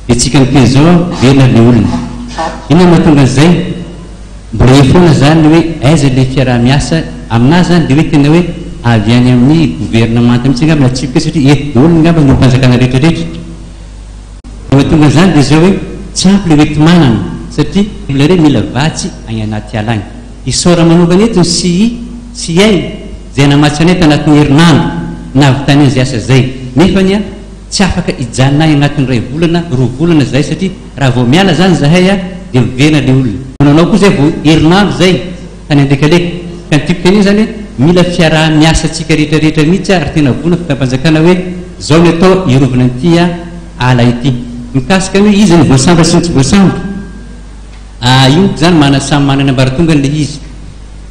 Dia tsika miteny izao velona ilay olona. Inona no mahatonga an'izay? Mbola eo foana izany ny hoe aiza ilay fiaraha-miasa, aminà izany dia hoe tena hoe avy any amin'ny governemanta mihitsy angamba na tsipika satria eto daholo angamba ny olom-panjakana rehetra rehetra. Ny mahatonga an'izany dia izao hoe tsy ampy ilay hoenti-manana satria olona ireo mila vatsy any anaty ala any. Isaorana manokana eto ny CI sy IEL izay namatsy anay tanatin'ny herinandro nahavitany an'izay asa izay nefa anie tsy afaka hijanona any anatin'ny iray volana, roa volana izahay satria raha vao miala izany izahay dia miverina ilay olona. Nanao koa izay vao herinandro izay tany Andekaleka. Ka ny tiako tenena izany hoe mila fiaraha-miasa antsika rehetra rehetra mihitsy ary tena vonona fitandram-panjakana hoe izao ny atao hiarovana an'ity ala ity. Mikasika ny hoe iza no voasambotra sy ny tsy voasambotra, io manko izany mana samy manana ny ambaratongany ilay izy.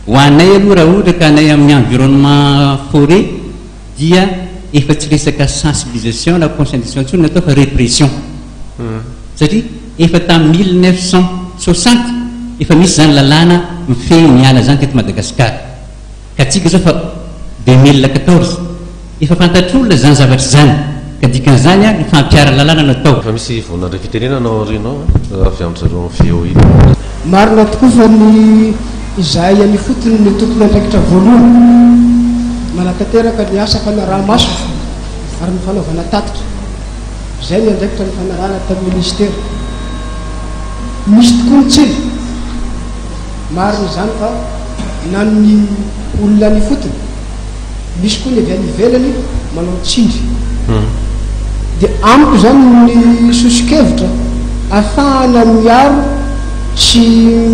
Ho anay aloha raha ohatra ka anay amin'ny environnement forêt dia efa tsy resaka sensibilisation na conscientisation intsony no atao fa répression. Satria efa tamin'ny 1960 efa misy izany lalàna mifehy ny ala izany teto Madagasikara. Ka tsika izao fa 2014. Efa fantatr'olona izany zavatra izany. Ka dikan'izany ny fampiharana lalàna no atao. Efa misy vao nandray fitenenana ao aoriana ao avy amin-dry zareo amin'ny VOA. Marina tokoa fa ny izahay any ifotony no tompon'andraikitra voalohany manatanteraka ny asa fanaraha-maso ary ny fanaovana tatitra. Izay ny andraikitra nifanarahana tamin'ny minisitera. Misy tokoa ny tsindry. Marina izany fa na ny olona any ifotony, misy koa ny avy any ivelany manao tsindry. Dia amiko izany ny soso-kevitra ahafahana miaro sy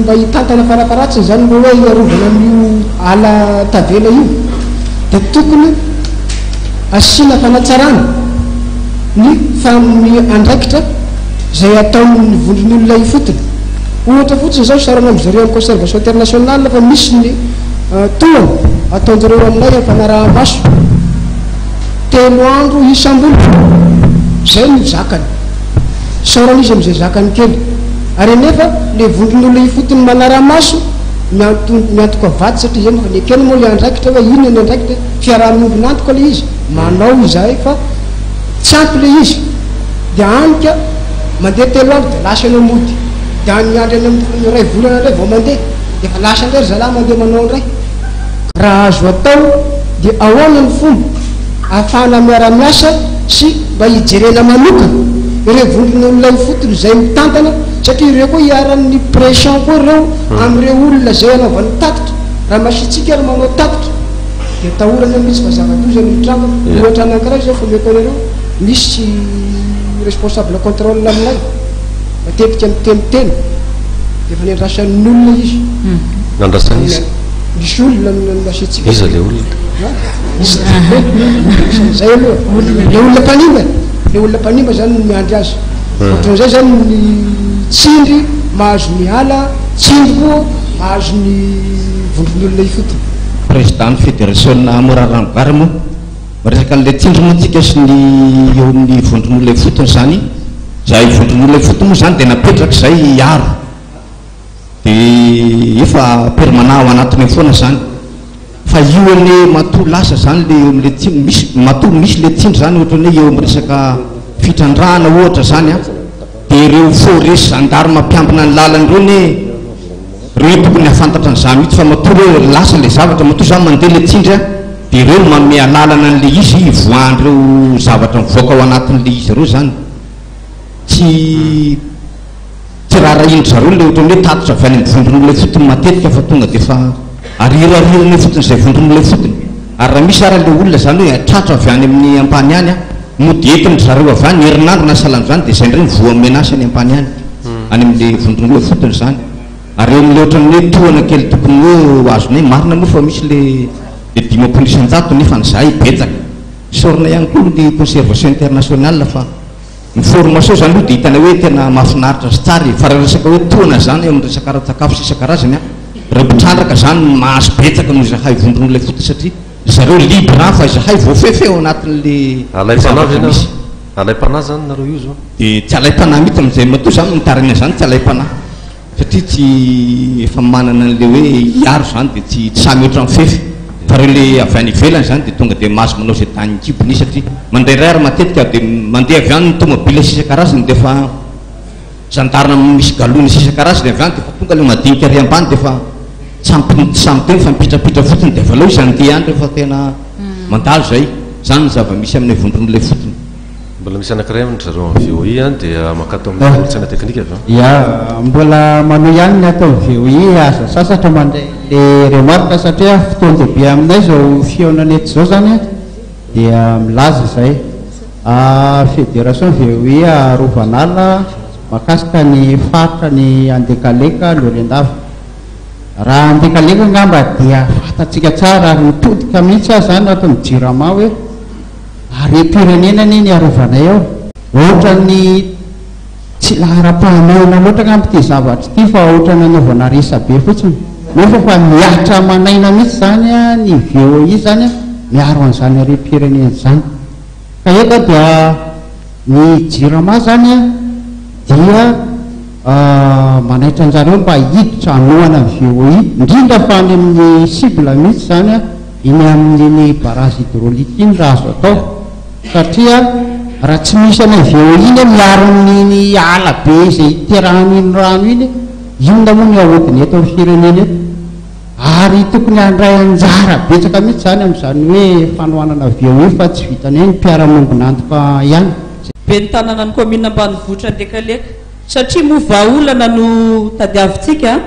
mba hitantana farafaharatsiny izany mba hoe hiarovana an'io ala tavela io dia tokony asiana fanatsarana ny ny andraikitra izay ataon'ny vondron'olona ifotony. Ohatra fotsiny izao, isaorana amin-dry zareo amin'ny Conservation Internationale fa misy ny tohana ataon-jareo aminay amin'ny fanaraha-maso telo andro isam-bolana. Izay no zakany. Isaorana izy amin'izay zakany kely. Ary anefa ilay vondron'olona ifotony manara-maso miantoka vatsy satria izay no efa nekena moa ilay andraikitra hoe inona ny andraikitra, fiaraha-miombon'antoka ilay izy, manao izahay fa. Tsy ampy ilay izy dia any ka mandeha telo andro dia lasa ianao mody. Dia any miandry any amin'ny iray volana indray vao mandeha dia efa lasa indray ry zalahy mandeha manao indray. Raha azo atao dia ahoana ny fomba ahafahana miara-miasa sy mba hijerena manokana ireo vondron'olona ifotony izay mitantana satria ireo koa iharan'ny pression koa ireo amin'ireo olona izay anaovany tatitra. Raha masiatsiaka ary manao tatitra dia atahorana mihitsy fa zava-doza no hitranga. Ohatra anankiray izao fomeko anareo, misy responsable contrôle aminay matetika miteniteny dia efa nendrasan'ny olona izy. Nandrasan'iza? Misy olona nasiantsika. Iza ilay olona? Zay aloha. Ilay olona mpanimba e. Ilay olona mpanimba zany no miandry azy. Ohatran'izay zany ny tsindry mahazo ny ala, tsindry koa mahazo ny vondron'olona ifotony. Président ny Federasiona Morarano Gara moa. Miresaka an'ilay tsindry moa tsika sy ny eo amin'ny vondron'olona ifotony izany. Izahay vondron'olona ifotony moa izany dia napetraka izay hiaro. Dia efa permanent ao anatiny ao foana izany. Fa io anie matoa lasa izany le eo amin'ilay tsindry, misy, matoa misy ilay tsindry izany ohatran'ny hoe eo amin'ny resaka fitrandrahana ohatra izany an, dia ireo forêt sy gendarme mpiambina ny lalana ireo anie, ireo tokony hahafantatra an'izany mihitsy fa matoa ireo lasa ilay zavatra, matoa izany mandeha ilay tsindry an, dia ireo no manome alalana an'ilay izy hivoahan'ireo zavatra mivoaka ao anatin'ilay izy ireo izany. Tsy. Tsy raharahian-dry zareo ilay ohatran'ny hoe tatitra avy any amin'ny vondron'olona ifotony matetika fa tonga dia efa arirarirana eo fotsiny izay vondron'olona ifotony. Ary raha misy ara ilay olona izany hoe tratra avy any amin'ny ampahany any, mody entin-dry zareo avy any herinandro na sahalan'izany dia izay indray no voa menace any ampahany any, any amin'ilay vondron'olona ifotony izany. Ary eo amin'ilay ohatran'ny hoe tohana kely tokony hoe ho azonay, marina moa fa misy ilay ilay 50% nefa ny izahay betsaka. Isaorana ihany koa ny conservation internationale fa. Ny formation zany aloha dia hitanay hoe tena mahafinaritra sy tsara e, fa raha resaka hoe tohana zany eo amin'ny resaka ara-tsakafo sy isan-karazany an, ireo mpitrandraka zany no mahazo betsaka noho izahay vondron'olona ifotony satria ry zareo libre an fa izahay voafefy ao anatin'le Alaim-panahy zavatra ve nareo? misy. Alaim-panahy zany nareo io zao? Dia tsy alaim-panahy mihitsy amin'izay matoa za mitaraina izany tsy alaim-panahy. Satria tsy efa manana an'ilay hoe hiaro izany dia tsy tsy sahy mihoatra ny fefy. Fa ireo ilay avy any ivelany izany dia tonga dia mahazo manao izay danin'ny kibony izy satria mandraindray ary matetika dia mandeha avy any ny tomobile sy isan-karazany dia efa gendarme misy galona sy isan-karazany avy any dia efa tonga ilay madinika ary ambany dia efa tsy ampy tsy sahy miteny fa mipitrapitra fotsiny dia avy aleo izy handeha any rehefa tena mandalo izay. Izany ny zava-misy aminay vondron'ilay fotony. Mbola misy anankiray amin-dry zareo amin'ny VOI an, dia mankato amin'ny kolontsaina teknika avy eo. Ya, mbola manohy ihany ny ato amin'ny VOI, aza sasatra mandray le remarque satria fotoan-dehibe aminay izao fihaonana eto izao izany an, dia milaza izay. Fédération VOI Arovanala mahakasika ny faritra ny Andekaleka, Lorendava. Raha Andekaleka angamba dia fantatsika tsara ary mitodika mihitsy aho izany ato amin'ny Jirama hoe, Harem-pirenena anie ny arovanay ao. Ohatran'ny tsy laharam-pahamehana loatra angamba ity zavatra ity fa ohatran'ny anaovana resa-be fotsiny. Nefa fa mihatra aman'aina mihitsy izany ny VOI izany miaro an'izany harem-pirenena izany. Ka eto dia ny Jirama izany dia manaitra anjareo mba hiditra hanohana ny VOI, indrindra fa any amin'ny cible mihitsy izany. Iny amin'iny barrage hydraulique iny raha azo atao satria raha tsy misy an'ilay VO iny miaro an'iny ala be izay iterahan'iny rano iny, inona moa ny ahodina eto amin'ny firenena eto? Ary tokony handray anjara betsaka mihitsy izany amin'izany hoe fanohanana VO io fa tsy vitan'ny hoe ny mpiara-miombon'antoka ihany. Ben'ny tanànan'ny kaominina ambanivohitra Andekaleka. Satria moa vahaolana no tadiavintsika.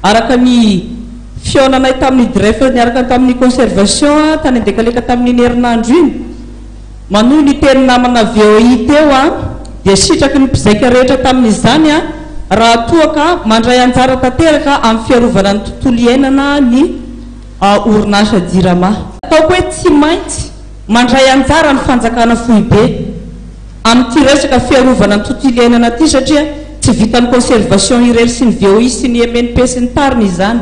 Araka ny fihaonanay tamin'ny DREF niaraka tamin'ny Conservation tany Andekaleka tamin'iny herinandro iny, manohy ny teny namana VOI teo dia sitraky ny mpizaika rehetra tamin'izany raha toa ka mandray anjara tanteraka amin'ny fiarovana ny tontolo iainana ny orinasa Jirama. Ataoko hoe tsy maintsy mandray anjara ny fanjakana foibe. amin'ity resaka fiarovana ny tontolo iainana ity satria tsy vitan'ny conservation irery sy ny VOI sy ny MNP sy ny tariny izany.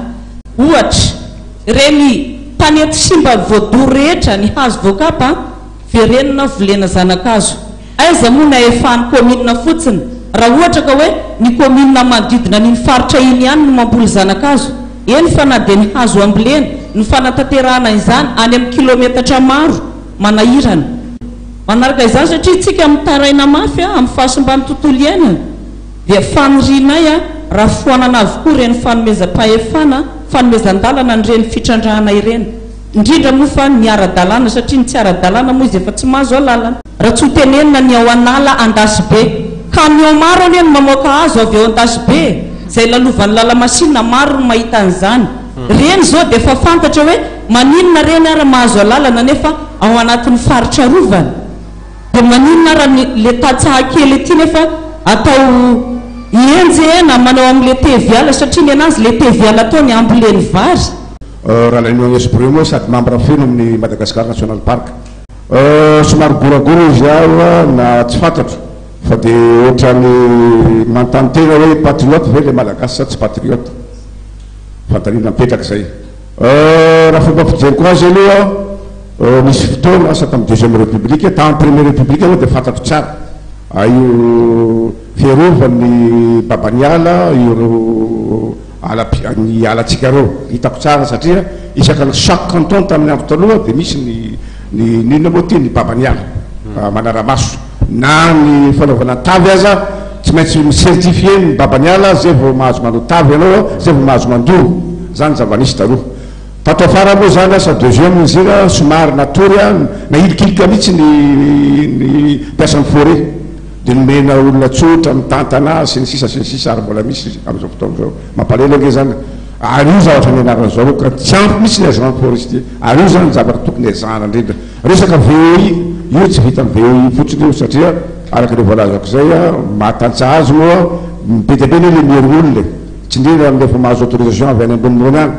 Ohatra, ireny tanety simba voadoro rehetra, ny hazo voakapa, verenina volena zana-kazo. Aiza moa ny ahefan'ny kaominina fotsiny raha ohatra ka hoe ny kaominina manodidina an'iny faritra iny ihany no mamboly zana-kazo, eny fa na dia ny hazo ambolena, ny fanatanterahana izany any amin'ny kilometatra maro, manahirana. Manaraka izany, satria isika mitaraina mafy amin'ny fahasimban'ny tontolo iainana, dia fanirianay raha foanana avokoa ireny fanomezam-pahefana, fanomezan-dalana an'ireny fitrandrahana ireny, indrindra moa fa ny ara-dalàna, satria ny tsy ara-dalàna moa izy efa tsy mahazo alalana. Raha tsy ho tenenina ny ao an'ala Andasibe. Camion maro anie no mamoaka hazo avy ao Andasibe e! Izay lalovan'ny lala-masinina maro no mahita an'izany. Reny izao dia efa fantatra hoe maninona reny ara mahazo alalana nefa ao anatin'ny faritra arovana? Dia maninona ara ny le tantsaha kely aty nefa atao henjehina manao amin'le teviala satria ny anazy le teviala ataony amboleny vary? Ralainao Esprit moa sady membre feno amin'ny Madagascar National Park. Somary goragora izy aho na tsy fantatro fa dia ohatrany manontany tena hoe patriote ve ilay Malagasy sa tsy patriote? Fanontaniana mipetraka izay. Raha fomba fijeriko azy aloha, nisy fotoana asa tamin'ny deuxième république, tamin'ny première république aloha dia fantatro tsara io fiarovan'ny babaniala ireo ala ny alantsika ireo, hitako tsara satria isaka ny chaque canton tamin'ny andro taloha dia misy ny ny ny inona moa ity ny baban'ny ala manara-maso na ny fanaovana tavy aza tsy maintsy mi-certifier ny baban'ny ala zay vao mahazo manao tavy ianao zay vao mahazo mandoro, zany zava-nisy taloha. Tato afara moa zany asa deuxième izy iny somary natory nahilikilika mihitsy ny ny mpiasan'ny forêt. Dia nomena olona tsotra mitantana azy sy ny sisa sy ny sisa ary mbola misy amin'izao fotoana izao. Mampalahelo ange izany. Ary io zavatra nianarana zareo ka tsy ampy mihitsy ny agent forestier. Ary io izany ny zavatra tokony ezahana indrindra. Resaka VOI, io tsy vitan'ny VOI fotsiny io satria araka ilay voalazako izay, maha tantsaha azy moa be dia be anie ilay miery olona e. Tsy indrindra amin'ilay efa mahazo autorisation avy any ambonimbony any.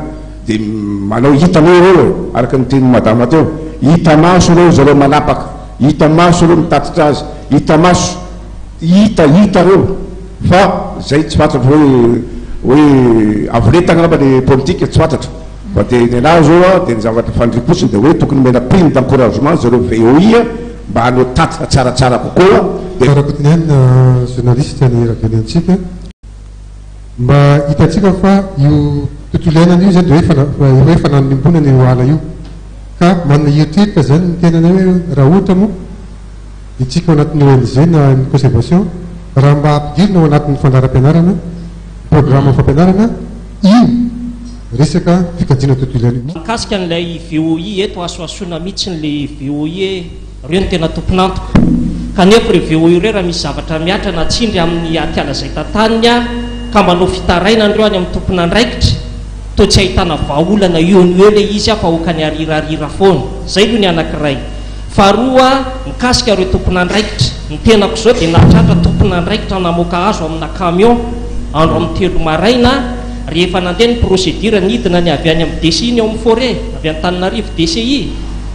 Dia manao hitanao ireo e, araka ny tenin'i madama teo. Hita maso ireo zareo manapaka. Hita maso ireo mitatitra azy, hita maso, hita, hita ireo fa zay tsy fantatro hoe hoe avolenta angamba le politika tsy fantatro fa de ny anahy zao a de ny zavatra faniriako fotsiny de hoe tokony omena prime d'encouragement zareo VOI mba hanao tatitra tsaratsara kokoa de Rakotoniaina, journaliste ny radio ny antsika. Mba hitantsika fa io tontolo iainana io izany dia hoe efa hoe efa naniombonana io ala io. Ka manana eritreritra izany ny tenanay hoe raha ohatra moa itsika ao anatin'ny ONG na ny conservation raha mba ampidirina ao anatin'ny fandaharam-pianarana, programme fampianarana io resaka fikajiana tontolo iainana io. Mikasika an'ilay VOI eto asoasoina mihitsy ilay VOI e, reo no tena tompon'antoka. Kanefa ireo VOI ireo raha misy zavatra mihatra na tsindry amin'ny atiala izay tantaniny ka manao fitarainana ireo any amin'ny tompon'andraikitra, toa tsy ahitana vahaolana eo no eo ilay izy fa oka ny arirarira foana. Izay aloha ny anankiray. Faharoa, mikasika ireo tompon'andraikitra. Ny tenako izao dia nahatratra tompon'andraikitra namoaka hazo amina camion andro amin'ny telo maraina rehefa nandeha ny procédure nidina ny avy any amin'ny DCI ny ao amin'ny forêt, avy Antananarivo, DCI,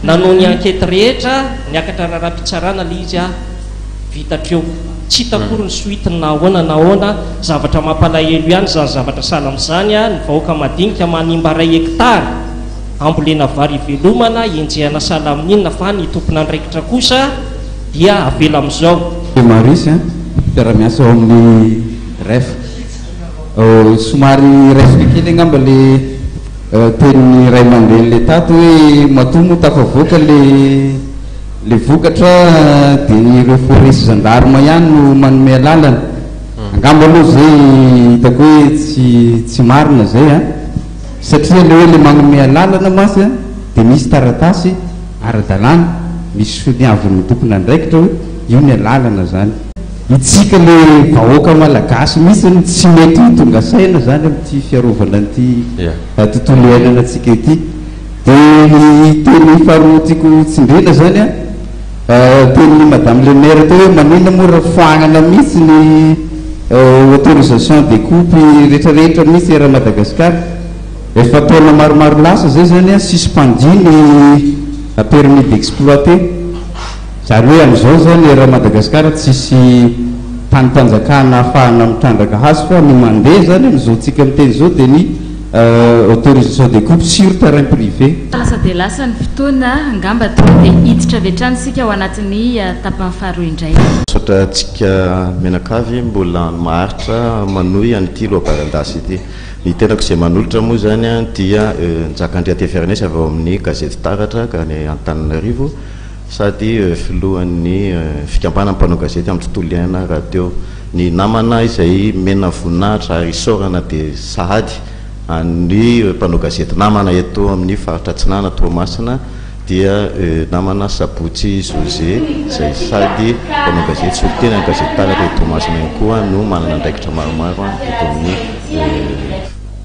nanao ny enquête rehetra, niakatra raharaham-pitsarana ilay izy vita hatreo. Tsy hita akory ny suite-ny na ahoana na ahoana, zavatra mampalahelo ihany izany zavatra sahala amin'izany, ny vahoaka madinika manimba iray hectare ambolena vary ivelomana, enjehana sahala amin'inona fa ny tompon'andraikitra kosa dia avela amin'izao. Maurice, mpiara-miasa ao amin'ny ref. Somary raisiko kely angamba le tenin'ny ray aman-dreny le tato hoe matoa moa tafavoaka le le vokatra dia ireo forêt sy gendarme ihany no manome alalana. Angamba aloha zay hitako hoe tsy tsy marina zay an. Satria le hoe le manome alalana mantsy an dia misy taratasy ara-dalàna, misy soniavin'ny tompon'andraikitra hoe io ny alalana zany. Itsika le vahoaka malagasy mihitsy no tsy mety ho tonga saina zany amin'ity fiarovana an'ity tontolo iainana antsika ity. Dia ny teny faharoa tiako tsindriana zany an, tenin'i madame le maire teo hoe maninona moa raha foanana mihitsy ny autorisation de coupe rehetrarehetra mihitsy eran'i Madagasikara. Efa taona maromaro lasa zay zany an, suspendu ny permis d'exploiter. Zany hoe amin'izao zany eran'i Madagasikara tsisy tanim-panjakana ahafahana mitrandraka hazo fa ny mandeha zany amin'izao tsika miteny izao dia ny autorisation de coupe sur terrain privé. Lasa dia lasa ny fotoana, angamba tonga dia hiditra avy hatrany isika ao anatin'ny tapany faharoa indray. Misaotra antsika mianakavy mbola maharitra manohy an'ity lohabaran-dasy ity. Ny tenako izay manolotra moa izany dia Njaka Andriantevernès avy ao amin'ny gazety Taratra any Antananarivo. sady filohan'ny fikambanan'ny mpanao gazety amin'ny tontolo iainana rahateo. Ny namana izay mena voninahitra ary isaorana dia sahady an'ny mpanao gazety namana eto amin'ny faritra Atsinanana Toamasina dia namana Sabotsy José izay sady mpanao gazety solontenan'ny gazety Taratra eto Toamasina ihany koa no manana andraikitra maromaro eto amin'ny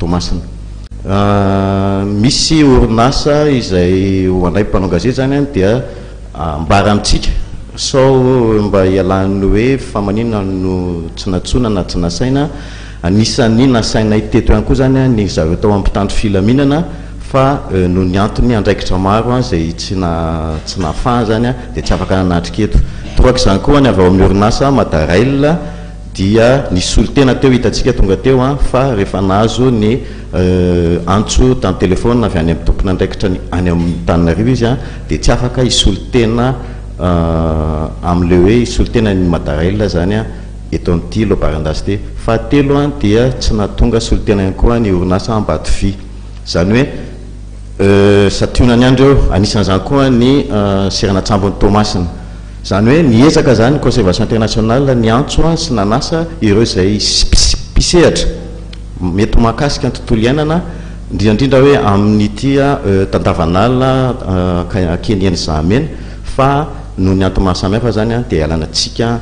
Toamasina. Misy orinasa izay ho anay mpanao gazety izany dia ambara amintsika sao mba hialan'ny hoe fa maninona no tsy nantsoina na tsy nasaina. Anisan'ny nasainay teto ihany koa izany ny zareo tao amin'ny mpitandro filaminana fa noho ny antony andraikitra maro izay tsy tsy nahafahana izany dia tsy afaka nanatrika eto. Toraka izany koa ny avy ao amin'ny orinasa Madarail dia nisy solontena teo hitantsika tonga teo fa rehefa nahazo ny antso tamin'ny telefaonina avy any amin'ny tompon'andraikitra ny any Antananarivo izy dia tsy afaka hisolo tena amin'ilay hoe hisolo tena ny Madarail izany eto amin'ity Lobarandasy ity. Fahatelo dia tsy nahatonga solontena ihany koa ny orinasa Ambatovy. Izany hoe santionany ihany ireo, anisan'izany koa ny seranan-tsambon'i Toamasina. Izany hoe niezaka izany ny Conservation International niantso sy nanasa ireo izay mpisehatra mety ho mahakasika ny tontolo iainana, indrindra indrindra hoe amin'ity tandavanala Kenian'i Zahamena fa noho ny antony maro samihafa izany dia ialana tsika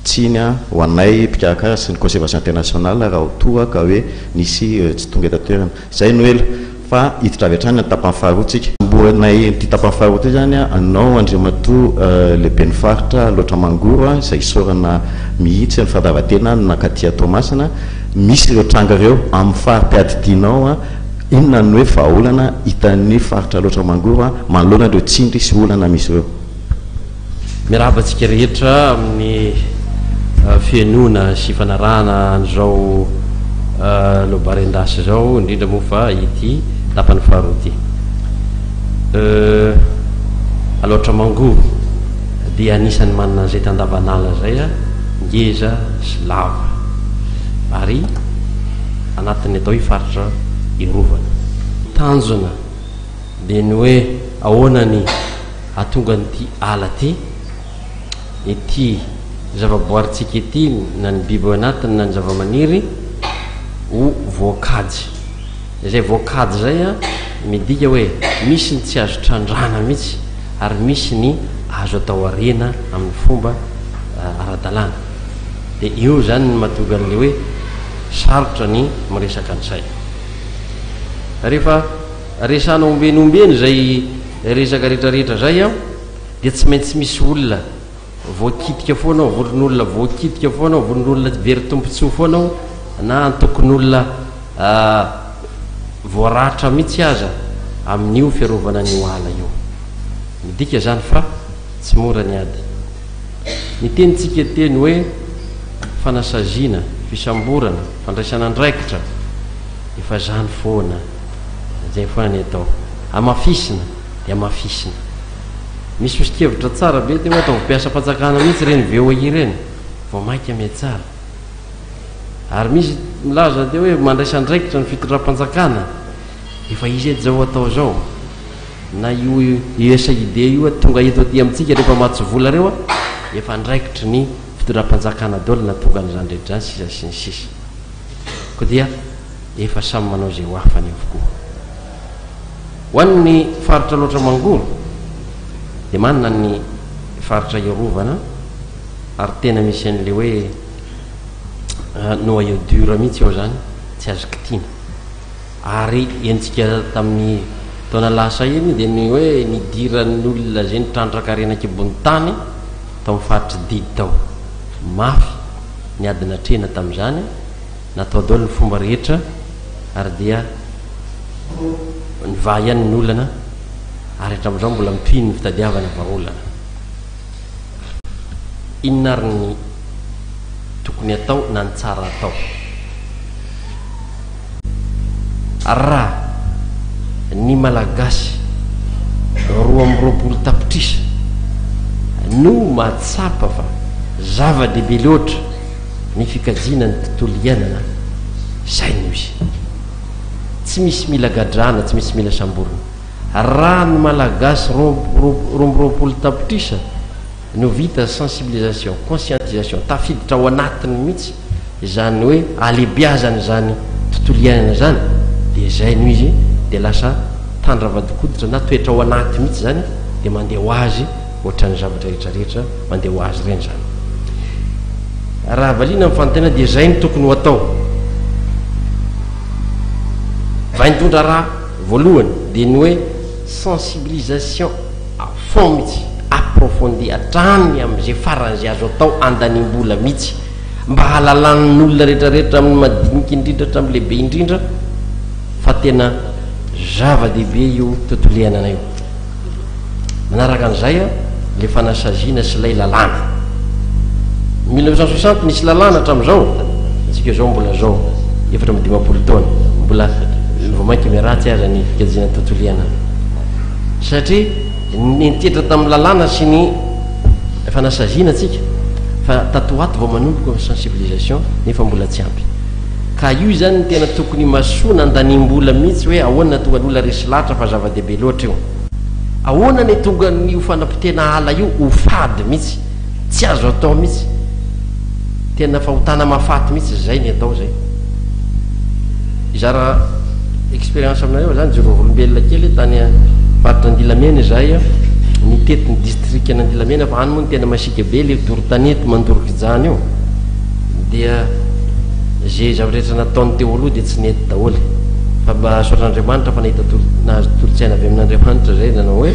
tsiny ho anay mpikarakara sy ny Conservation International raha ho toa ka hoe nisy tsy tonga eto an-toerana. Izay no ela fa hiditra avy hatrany ny tapany faharoa tsika. Mboanay ity tapany faharoa ity izany anao Andriamatoa Lehiben'ny Faritra Alaotra Mangoro izay isaorana mihitsy ny fandavan-tena nankaty Toamasina. Misy ireo tranga ireo amin'ny fari-piadidianao, inona no hoe vahaolana hitan'ny Faritra Alaotra Mangoro manoloana ireo tsindry sy olana misy ireo? Miarahaba antsika rehetra amin'ny fihenoana sy fanarahana an'izao Lobarendas izao, indrindra moa fa ity tapany faharoa ity. Alaotra Mangoro dia anisan'ny manana an'izay tandavanala izay, ngeza sy lava ary anatin'ny atao hoe faritra irovana. Tanjona dia ny hoe ahoana ny hahatonga an'ity ala ity, ity zavaboarintsika ity, na ny biby ao anatiny na ny zavamaniry, ho voakajy. Izay voakajy izay midika hoe misy ny tsy azo trandrahana mihitsy ary misy ny azo atao harena amin'ny fomba ara-dalàna. Dia io izany no mahatonga an'ilay hoe sarotra ny miresaka an'izay. Rehefa resahana ombieny ombieny izay resaka rehetra rehetra izay an, dia tsy maintsy misy olona voakitika foana ao, vondron'olona voakitika foana ao, vondron'olona very tombontsoa foana ao, na antokon'olona voaratra mihitsy aza amin'io fiarovana an'io ala io. Midika izany fa tsy mora ny ady. Ny tenintsika teny hoe fanasaziana, fisamborana, fandraisana andraikitra, efa izany foana, izay foana ny atao. Hamafisina dia hamafisina. Misy soso-kevitra tsara be teo hoe ataovy mpiasam-panjakana mihitsy ireny VOA ireny, vao mainka mihatsara. Ary misy milaza teo hoe mandraisa andraikitra ny fitondram-panjakana, efa izy edy izao atao izao. Na io USAID io tonga eto aty amintsika rehefa mamatsy vola ireo, efa andraikitry ny fitondram-panjakana daholo nahatonga an'izany rehetra izany sisa sy ny sisa. Koa dia efa samy manao izay ho afany avokoa. Ho an'ny faritra Alaotra Mangoro dia manana ny faritra iarovana ary tena misy an'ilay hoe noyau dur mihitsy ao izany, tsy azo kitihina. Ary henontsika tamin'ny taona lasa iny dia ny hoe nidiran'ny olona izay nitrandraka harena an-kibon'ny tany tao amin'ny faritr'i Didy tao. Mafy ny ady natrehina tamin'izany, natao daholo ny fomba rehetra ary dia nivaha ihany ny olana ary hatramin'izao mbola mitohy ny fitadiavana vahaolana. Inona ary ny tokony atao na ny tsara atao? Raha ny Malagasy 22 tapitrisa no mahatsapa fa zava-dehibe loatra ny fikajiana ny tontolo iainana, izay no izy. Tsy misy mila gadrana, tsy misy mila samborina. Raha ny Malagasy 22 tapitrisa no vita sensibilisation, conscientisation, tafiditra ao anatiny mihitsy izany hoe alebiazana izany tontolo iainana izany dia izay no izy dia lasa tandra vadin-koditra na toetra ao anaty mihitsy izany dia mandeha ho azy ohatran'ny zavatra rehetra rehetra mandeha ho azy ireny izany. Raha valiana ny fanontaniana dia izay no tokony ho atao. Vaindohan-draharaha voalohany dia ny hoe sensibilisation à fond mihitsy, approfondi hatrany amin'izay faran'izay azo atao andaniam-bola mihitsy mba hahalalan'ny olona rehetra rehetra amin'ny madinika indrindra hatramin'ny lehibe indrindra fa tena zava-dehibe io tontolo iainana io. Manaraka an'izay ilay fanasaziana sy ilay lalàna. 1960 nisy lalàna hatramin'izao, antsika izao mbola izao, 54 taona, mbola vao mainka miharatsy aza ny fikajiana ny tontolo iainana. Satria nentehitra tamin'ny lalàna sy ny fanasaziana antsika, fa tato ho ato vao manomboka ny sensibilisation nefa mbola tsy ampy. Ka io izany no tena tokony imasoana andaniam-bola mihitsy hoe ahoana no tonga ny olona resy lahatra fa zava-dehibe loatra io. Ahoana ny tonga an'io fanapotehana ala io ho fady mihitsy, tsy azo atao mihitsy. Tena fahotana mahafaty mihitsy izay ny atao izay. Hizara expérience aminareo aho zany, joro vavolombelona kely tany faritra Andilamena izahay, nitety ny distrikan'Andilamena fa any moa no tena masiaka be le doro tanety mandoro kijana io. Dia ze zavatra rehetra nataony teo aloha dia tsy nety daholo. Fa mba saotra Andriamanitra fa nahita tolo nahazo tolo-tsaina avy amin'Andriamanitra zay nanao hoe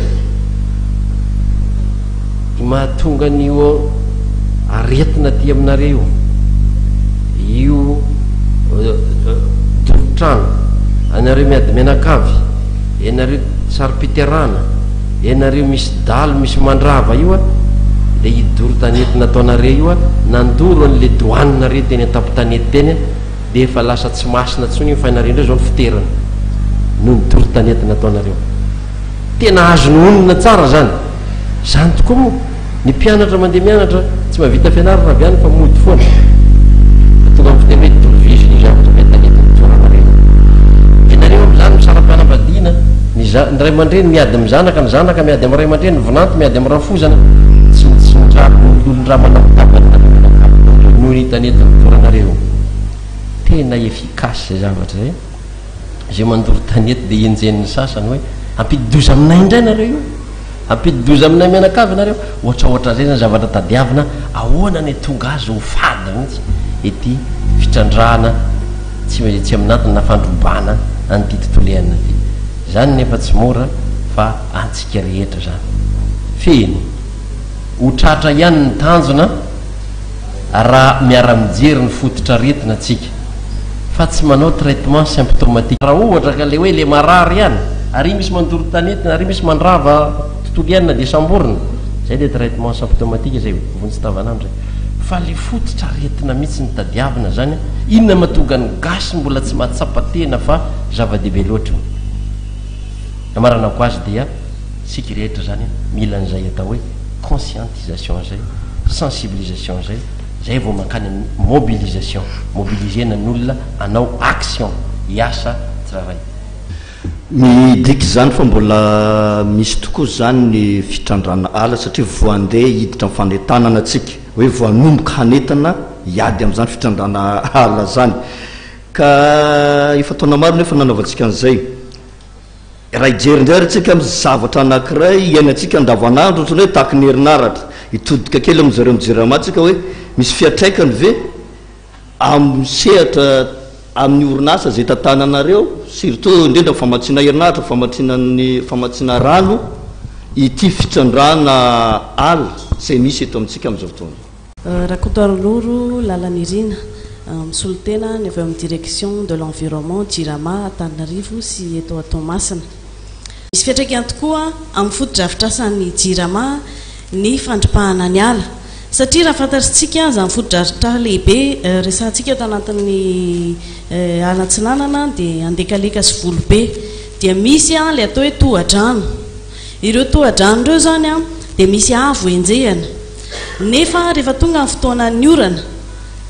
mahatonga an'io aretina aty aminareo io doro trano, anareo miady mianakavy, ianareo saro-piterahana, ianareo misy dalo misy mandrava io a, le hidoro tanety nataonareo io a, nandoro an'le douane nareo teny an-tampon-tanety teny a, dia efa lasa tsy masina intsony io fa ianareo indray izao no fiterana noho ny doro tanety nataonareo. Tena azony honina tsara zany. Zany tokoa moa. Ny mpianatra mandeha mianatra tsy mahavita fianarana avy any fa mody foana. Fa tonga amin'ny fiteny hoe dorovizo ny zavatra be tanety ny toeranareo. Ianareo amin'izany misara-panambadiana, ny za, ny ray aman-dreny miady amin'ny zanaka, ny zanaka miady amin'ny ray aman-dreny, ny vinanto miady amin'ny rafozana. Tsy mitsindrano ny olon-dra manao tapany nareo mianakavy noho ny tanety ny toeranareo. Tena efficace izay zavatra izay. Izay mandoro tanety dia enjehin'ny sasany hoe hampidi-doza aminay indray nareo io, hampidi-doza aminay mianakavy nareo. Ohatraohatran'izay izany zavatra tadiavina, ahoana ny hatonga azy ho fady mihitsy ity fitrandrahana tsy tsy amin'antony na fandrobana an'ity tontolo iainana ity. Izany nefa tsy mora fa antsika rehetra izany. Fehiny, ho tratra ihany ny tanjona raha miara-mijery ny fototr'aretina tsika. Fa tsy manao traitement symptomatique. Raha ohatra ka le hoe le marary ihany, ary misy mandoro tanety na ary misy mandrava tontolo iainana dia samborina, zay le traitement symptomatique zay vonjy tavanandro zay. Fa le fototra aretina mihitsy no tadiavina zany, inona mahatonga ny gasy mbola tsy mahatsapa tena fa zava-dehibe loatra io. Hamaranako azy dia isika rehetra zany mila an'izay atao hoe conscientisation zay, sensibilisation zay, Zay vao mankany amin'ny mobilisation, mobiliser-na ny olona hanao action, hiasa tsirairay. Midika izany fa mbola misy tokoa izany ny fitrandrahana ala satria vao handeha hiditra amin'ny fanentanana tsika, hoe vao hanomboka hanentana hiady amin'izany fitrandrahana ala izany. Ka efa taona maro nefa nanaovantsika an'izay. Raha hijery indray ary tsika amin'ny zavatra anankiray iainantsika andavanandro ohatran'ny hoe tahaky ny herinaratra, hitodika kely amin-dry zareo amin'ny Jirama tsika hoe misy fiantraikany ve amin'ny sehatra amin'ny orinasa izay tantananareo surtout indrindra ny famatsiana herinaratra, famatsiana ny famatsiana rano ity fitrandrahana ala izay misy eto amintsika amin'izao fotoana izao. Rakotoarinoro Lalanirina, misolo tena ny avy ao amin'ny Direction de l'Environnement, Jirama, Antananarivo sy eto Toamasina. Misy fiantraikany tokoa amin'ny fotodrafitrasan'ny Jirama ny fandripahana ny ala. Satria raha fantatritsika izany fotodrafitrasa lehibe resahantsika ato anatin'ny ala atsinanana dia Andekaleka sy Volobe dia misy ilay atao hoe tohadrano. Ireo tohadrano ireo izany dia misy avo enjehina. Nefa rehefa tonga ny fotoanan'ny orana,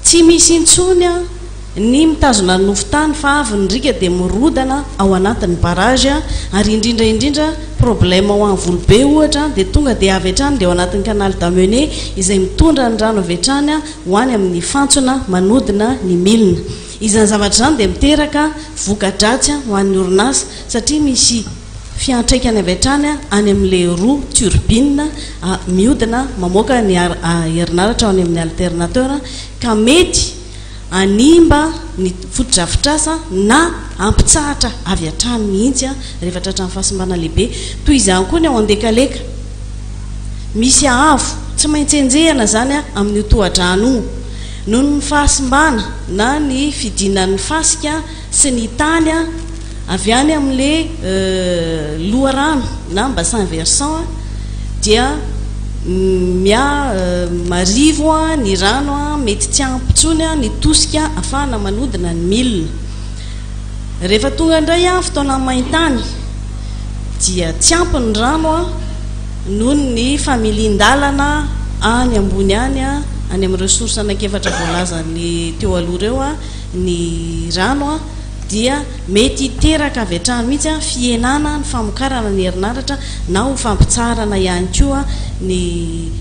tsy misy intsony. ny mitazona ny nofon-tany fa avy ny riaka dia mirodana ao anatin'ny barrage ary indrindra indrindra problème ao Anvolobe ohatra dia tonga dia avy hatrany dia ao anatin'ny canal d'amenée izay mitondra ny rano avy hatrany ho any amin'ny fantsona manodina ny milina. Izany zavatra izany dia miteraka voka-dratsy ho an'ny orinasa satria misy fiantraikany avy hatrany any amin'ilay roue turbine mihodina mamoaka ny herinaratra ao any amin'ny alternateur ka mety hanimba ny fotodrafitrasa na hampitsahatra avy hatrany mihitsy rehefa tratran'ny fahasimbana lehibe. Toy izany koa ny ao Andekaleka. Misy haavo tsy maintsy enjehina izany amin'io tohadrano io. Noho ny fahasimbana na ny fidinan'ny fasika sy ny tany avy any amin'ilay loharano na bassin versant dia miha marivo ny rano, mety tsy ampy intsony ny tosika ahafahana manodina ny milina. Rehefa tonga indray fotoanan'ny main-tany dia tsy ampy ny rano noho ny familian-dalana any ambony any, any amin'ireo source anankiefatra voalazan'ny teo aloha ireo ny rano dia mety hiteraka avy hatrany mihitsy fihenana ny famokarana ny herinaratra na ho fampitsaharana ihany koa ny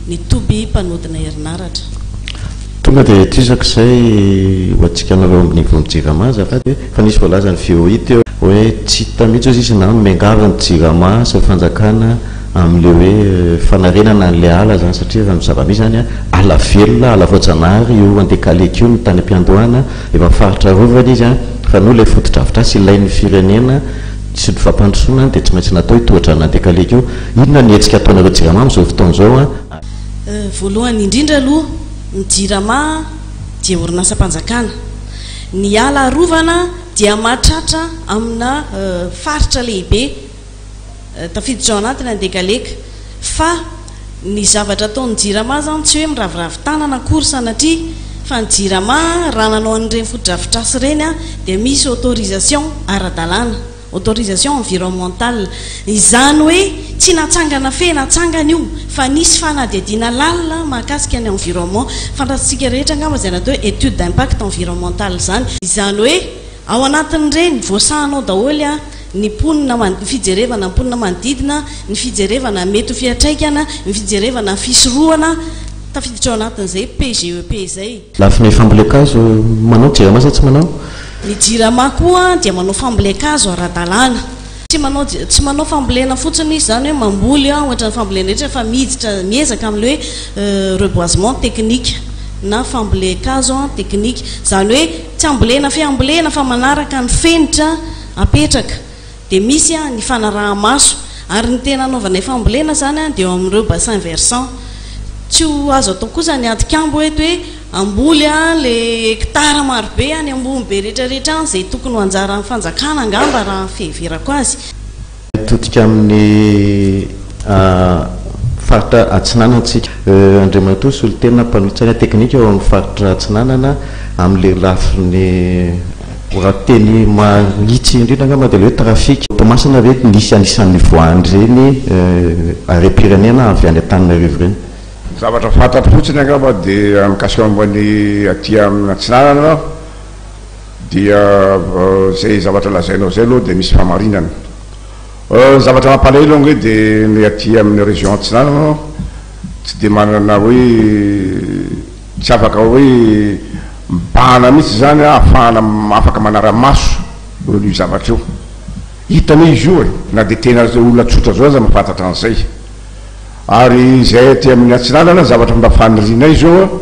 ny toby mpanodina herinaratra. Tonga dia tohizako izay ho antsika anareo amin'ny niveau Jirama azafady hoe fa nisy voalazan'ny VOI teo hoe tsy hita mihitsy hozy izy na miangavy ny Jirama sy ny fanjakana amin'ilay hoe fanarenana an'ilay ala izany satria raha ny zava-misy izany an, ala velona, ala voajanahary io Andekaleka io no tany am-piandohana, efa faritra arovana izy an, fa noho ilay fotodrafitrasa ilain'ny firenena sy ny fampandrosoana dia tsy maintsy natao io tohadrano Andekaleka io. Inona ny hetsika ataonareo Jirama amin'izao fotoana izao an? Voalohany indrindra aloha, ny Jirama dia orinasam-panjakana. Ny ala arovana dia mahatratra amina faritra lehibe. Tafiditra ao anatiny Andekaleka. Fa ny zavatra ataon'ny Jirama zany tsy hoe miraviravy tanana akory sanatria fa ny Jirama raha nanao an'ireny fotodrafitrasa ireny dia misy autorisation ara-dalàna, autorisation environnementale. Izany hoe tsy natsangana fe natsangana io fa nisy fanadihadiana lalina mahakasika ny environnement. Fantatsika rehetra angamba izay natao hoe étude d'impact environnemental izany. Izany hoe Ao anatin'ireny, voasahana ao daholo ny mponina, ny fijerevana ny mponina manodidina, ny fijerevana ny mety ho fiantraikana, ny fijerevana ny fisorohana, tafiditra ao anatin'izay PGEP izay. Lafiny fambolen-kazo, manao Jirama sa tsy manao? Ny Jirama koa dia manao fambolen-kazo ara-dalàna. Tsy manao tsy manao fambolena fotsiny izy izany hoe mamboly ohatran'ny fambolena rehetra fa miditra miezaka amin'ilay hoe reboisement technique na fambolen-kazo technique. Izany hoe tsy ambolena fiambolena fa manaraka ny fenitra apetraka. Dia misy ny fanaraha-maso ary ny tena anaovanay fambolena izany dia eo amin'ireo bassin versant. Tsy ho azo atao kosa ny atikambo eto hoe Hamboly le hectare marobe any ambony be rehetra rehetra any izay tokony ho anjaran'ny fanjakana angamba raha ny fiheverako azy. Mitodika amin'ny faritra Atsinanana isika. Andriamatoa Solontena mpanohitsaina teknika ao amin'ny faritra Atsinanana, amin'ilay lafiny raha teny mahitsy indrindra angamba dia ilay hoe trafic. Toamasina ve nisy anisan'ny nivoahan'ireny harem-pirenena avy any Antananarivo ireny? Ny zavatra fantatro fotsiny angamba dia mikasika momba ny aty amin'ny atsinanana dia izay zavatra lazainao izay aloha dia misy fahamarinana. Ny zavatra mampalahelo ange dia ny aty amin'ny région atsinanana tsy dia manana hoe tsy afaka hoe mibahana mihitsy izany ahafahana afaka manara-maso io zavatra io. Hita anie izy io e, na dia tena olona tsotra zao aza mahafantatra an'izay. Ary izay aty amin'ny atsinanana zavatra mba fanirianay izao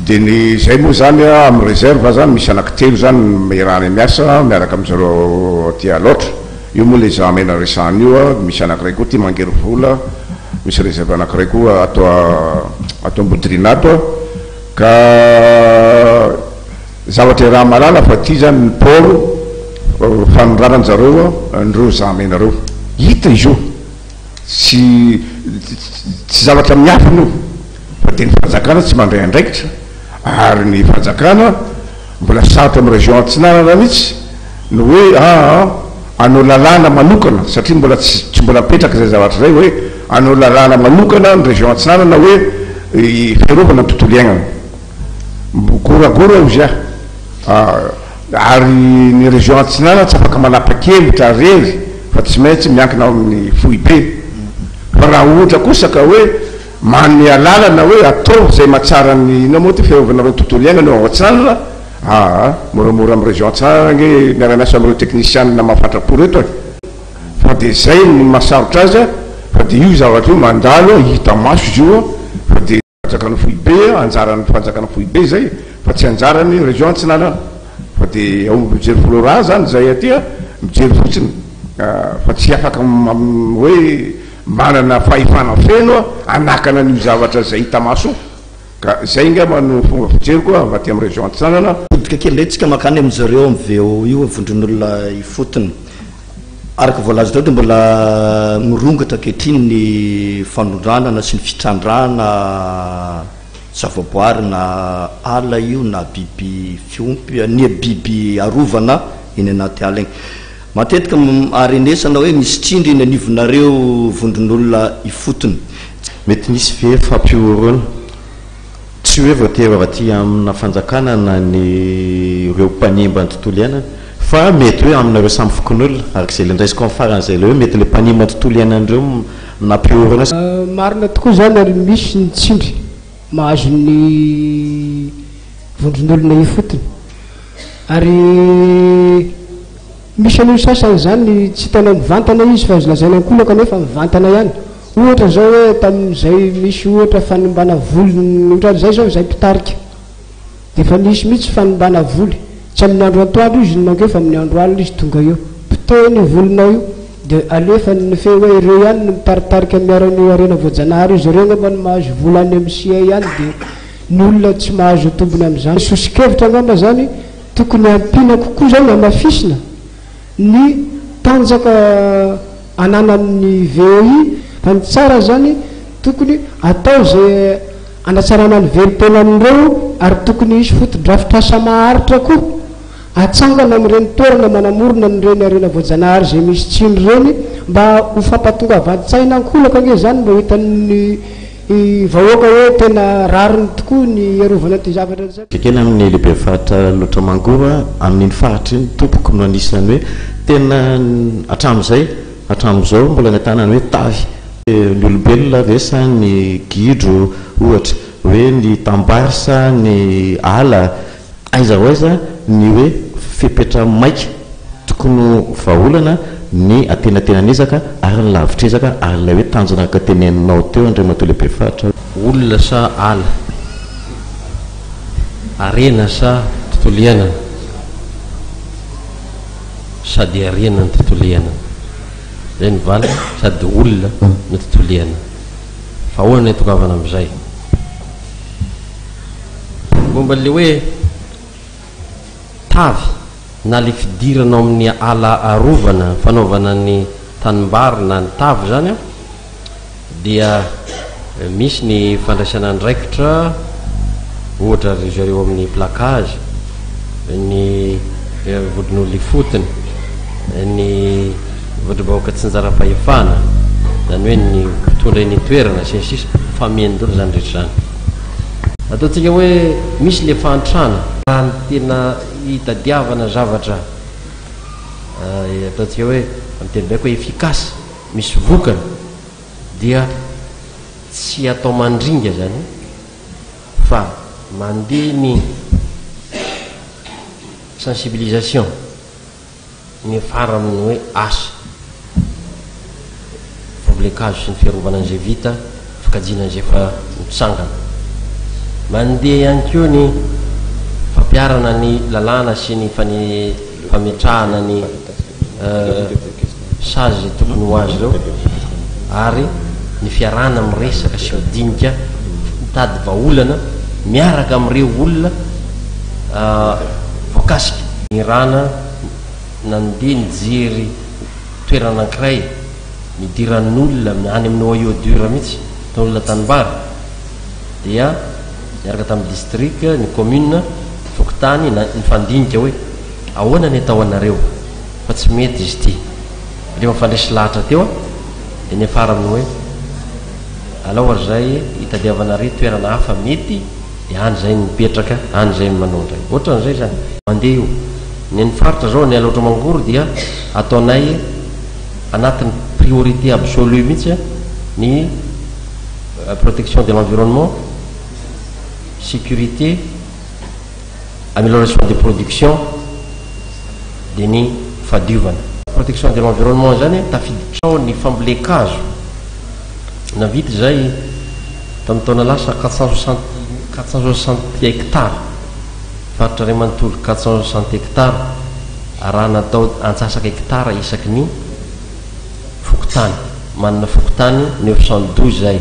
dia ny izay moa izany amin'ny réserve zany misy anaky telo zany iarahanay miasa miaraka amin-dry zareo aty Alaotra, io moa ilay Zahamena resahana io, misy anakiray koa aty Mangerivola, misy réserve anakiray koa ato ato Ambodiriana ato ka zavatra iaraha-mahalala fa aty zany ny port fanondranan-jareo an'ireo Zahamena ireo, hita izy io. Tsy tsy zavatra miafina io fa dia ny fanjakana tsy mandray andraikitra ary ny fanjakana mbola sarotra amin'ny région atsinanana mihitsy ny hoe aa hanao lalàna manokana satria mbola tsy tsy mbola mipetraka izay zavatra izay hoe hanao lalàna manokana ny région atsinanana hoe fiarovana ny tontolo iainana. Goragora hozy aho. Ary ny région Atsinanana tsy afaka manapa-kevitra rery fa tsy maintsy miankina ao amin'ny foibe. Fa raha ohatra kosa ka hoe manome alalana hoe ataovy izay mahatsara ny inona moa ity fiarovanareo ny tontolo iainana eo ao Atsinanana, aa moramora amin'ny région Atsinanana ange miara-miasa amin'ireo teknisianina mahafatra-po ireto e. Fa dia izay no mahasarotra azy fa dia io zavatra io mandalo hita maso izy io fa dia. Fanjakana foibe, anjaran'ny fanjakana foibe izay fa tsy anjaran'ny région Antsinanana fa dia ao mijery flora zany izay aty a, mijery fotsiny fa tsy afaka hoe manana fahefana feno hanakana an'io zavatra izay hita maso io ka izay angamba no fomba fijeriko avy aty amin'ny région Antsinanana. Mitodika kely indray tsika mankany amin zareo amin'ny VO io vondron'olona ifotony. Araka ny voalaza teo dia mbola mirongatra ankehitriny ny fanondranana sy ny fitrandrahana zavaboary na ala io na biby fiompy ny biby arovana eny anaty ala eny. Matetika arenesana hoe misy tsindry eny anivonareo vondron'olona ifotony. Mety misy ve fampihoroana? Tsy hoe voatery avy aty amina fanjakana na ny ireo mpanimba ny tontolo iainana fa mety hoe aminareo samy fokonolona, araka izay ilay ndraisiko amin'ny farany izay ilay hoe mety ilay mpanimba ny tontolo iainana ireo no nampihorona. Marina tokoa izany ary misy ny tsindry mahazo ny vondron'olona ifotony ary misy an'io sasany izany tsy hitanao mivantana izy fa azo lazaina ankolaka nefa mivantana ihany. Ohatra izao hoe tamin'izay misy ohatra fanimbana voly ohatran'izay izao izay mpitarika dia efa nisy mihitsy fanimbana voly, tsy amin'ny andro antoandro izy no mankeo fa amin'ny andro alina izy tonga eo, potehiny io volinao io dia alefany ny feo hoe ireo ihany no mitaritarika miaro an'io harena voajanahary io, zareo angamba no mahazo vola any amin'ny CA any dia ny olona tsy mahazo tombony amin'izany. Soso-kevitra angamba izany tokony hampiana kokoa izany, hamafisina ny tanjaka ananan'ny VOI fa ny tsara zany tokony atao ze anatsarana ny velon-tenan'ireo ary tokony hisy fotodrafitrasa maharitra koa atsangana amin'ireny toerana manamorona an'ireny harena voajanahary izay misy tsindry ireny mba ho fampatongavan-tsaina ankolaka ange izany mba ho hitan'ny vahoaka hoe tena rariny tokoa ny hiarovana an'ity zavatra ity. Ekena amin'ny lehiben'ny faritra Alaotra Mangoro amin'iny faritra iny tompoko no anisan'ny hoe tena hatramin'izay hatramin'izao mbola nahitana ny hoe tavy. Ny olombelona ve sa ny gidro ohatra hoe ny tambary sa ny ala Aiza ho aiza ny hoe fepetra maika tokony ho vahaolana ny antenatenan'ezaka ary ny lavitr'ezaka ary ilay hoe tanjona araka teneninao teo Andriamatoa Lehibe Faritra. Olona sa ala? Harena sa tontolo iainana? Sady harena no tontolo iainana. Izay no valiny, sady olona no tontolo iainana. Fa ahoana no hitongavana amin'izay? Momba ilay hoe tavy na ilay fidirana ao amin'ny ala arovana, fanaovana ny tanimbary na ny tavy izany dia misy ny fandraisana andraikitra, ohatra ry zareo amin'ny placage, ny vondron'olona ifotony, ny vondrom-bahoaka tsinjaram-pahefana, izany hoe ny mpitondra eny an-toerana sy ny sisa, fameno daholo izany rehetra izany. Ataontsika hoe misy le fahantrana. Raha ny tena hitadiavana zavatra ataontsika hoe amin'ny teny baiko hoe efficace, misy vokany dia tsy atao mandringa izany fa mandeha ny sensibilisation. Miafara amin'ny hoe asa, fambolen-kazo sy ny fiarovana an'izay vita, fikajiana an'izay efa mitsangana. Mandeha ihany koa ny fampiharana ny lalàna sy ny fametrahana ny sazy tokony ho azy ireo ary ny fiarahana miresaka sy midinika mitady vahaolana miaraka amin'ireo olona voakasika. Nirana nandeha nijery toerana anankiray nidiran'olona any amin'ny noyau dur mihitsy, olona tanimbary, dia niaraka tamin'ny district, ny commune, fokontany nifandinika hoe ahoana ny atao anareo fa tsy mety izy ity. Rehefa nifandresy lahatra teo dia niafara amin'ny hoe alao ary izay hitadiavanareo toerana hafa mety. Dia any izay no mipetraka, any izay no manao indray. Ohatran'izay izany. Mandeha io. Ny an'ny faritra izao, ny Alaotra Mangoro dia ataonay anatin'ny priorité absolue mihitsy ny protection de l'environnement, sécurité, amélioration de production dia ny fahadiovana. Protection de l'environnement izany tafiditra ao ny fambolen-kazo. Navita izay tamin'ny taona lasa 460 460 hectares, faritra iray manontolo 460 hectares raha natao antsasaka hectare isaky ny fokontany. Manana fokontany 912 izay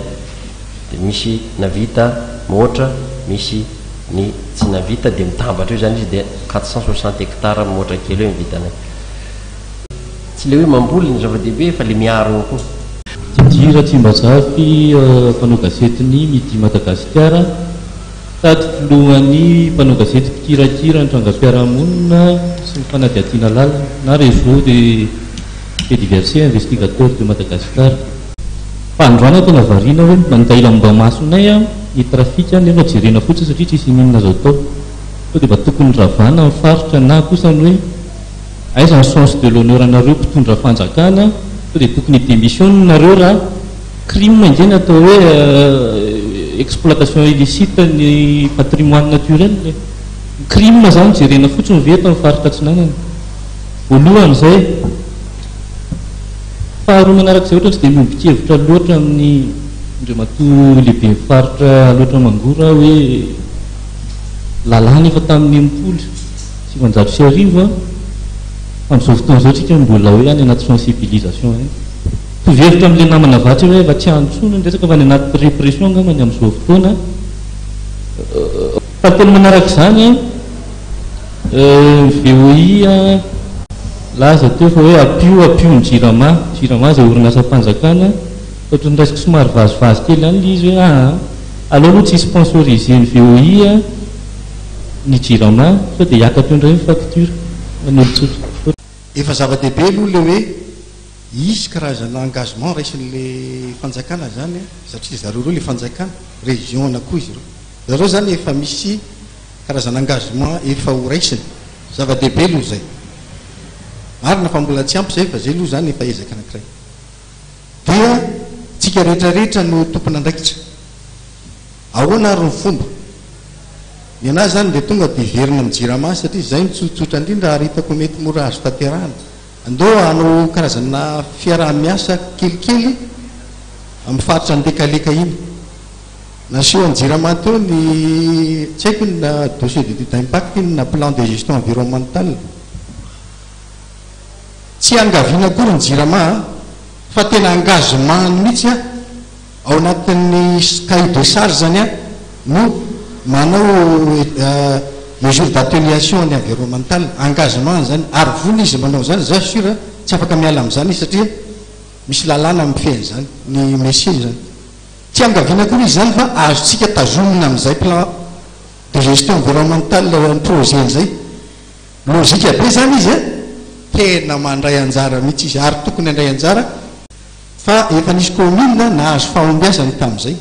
dia misy navita mihoatra, misy ny tsy navita dia mitambatra eo izany izy dia 460 hectares mihoatra kely eo ny vitanay. Tsy le hoe mamboly no zava-dehibe fa le miaro eo koa. Didier Ratsimbazafy, mpanao gazetin'ny Midi Madagasikara sady filohan'ny mpanao gazety mpikirakira ny trangam-piarahamonina sy ny fanadihadiana lalina na Réseau des faits divers et investigateurs de Madagascar. Fa androany aho tena variana hoe mandaila momba masonay ny trafika nefa jerena fotsiny satria tsisy ininona azo atao. Sao dia mba tokony ravana ny faritra na kosa ny hoe aiza ny sens de l'honneur anareo mpitondra fanjakana, sao dia tokony hi-demissionne nareo raha crime ange ny atao hoe exploitation illicite ny patrimoine naturel e. Ny crime zany jerena fotsiny ve eto amin'ny faritra atsinanana? Voalohany izay. Faharoa manarak'izay ohatran'ny tsy dia miombon-kevitra loatra amin'ny Andriamatoa lehiben'ny faritra Alaotra Mangoro aho hoe lalàna efa tamin'ny 1960 an, fa amin'izao fotoana izao tsika mbola hoe any anaty sensibilisation any. Mitovy hevitra amin'ilay namana Vatsy hoe efa tsy any intsony ny resaka fa any anaty répression angamba ny amin'izao fotoana. Fahatelo manarak'izany an, Ny VOI nilaza teo fa hoe ampio ampio ny Jirama, Jirama izay orinasam-panjakana, fa ohatran'ny raisiko somary vazivazy kely ihany ilay izy hoe aa aleo aloha tsy hi-sponsoriser ny VOI ny Jirama sao dia hiakatra eo indray ny facture ho an'ny olon-tsotra. Efa zava-dehibe aloha ilay hoe hisy karazana engagement raisin'ilay fanjakana izany satria zareo ireo ilay fanjakana, région-na koa izy ireo. Zareo izany efa misy Karazana engagement efa ho raisina. Zava-dehibe aloha izay. Marina fa mbola tsy ampy izay fa izay aloha izany efa ezaka anankiray. Dia tsika rehetra rehetra no tompon'andraikitra. Ahoana ary ny fomba? Ny an'ahy izany dia tonga dia hiverina amin'ny Jirama satria izay no tsotsotra indrindra ary hitako mety mora azo tanterahana. Andao hanao karazana fiaraha-miasa kelikely amin'ny faritra Andekaleka iny. Naseho an'i Jirama teo ny, tsy haiko na dossier d'étude d'impact iny na plan de gestion environnementale. Tsy iangaviana akory ny Jirama an, fa tena engagement-ny mihitsy an, ao anatin'ny cahier de charge-ny an, no manao mesure d'atténuation ny environnementale. Engagement-ny izany, ary vonona izy manao izany, za sûr tsy afaka miala amin'izany izy satria misy lalàna mifehy an'izany, ny MECE izany. Tsy iangaviana akory izy izany fa azontsika tazomina amin'izay plan de gestion environnementale eo amin'ny projet izay. Logique be izany izy an! Tena mandray anjara mihitsy izy ary tokony handray anjara fa efa nisy commune nahazo fahombiazana tamin'izay.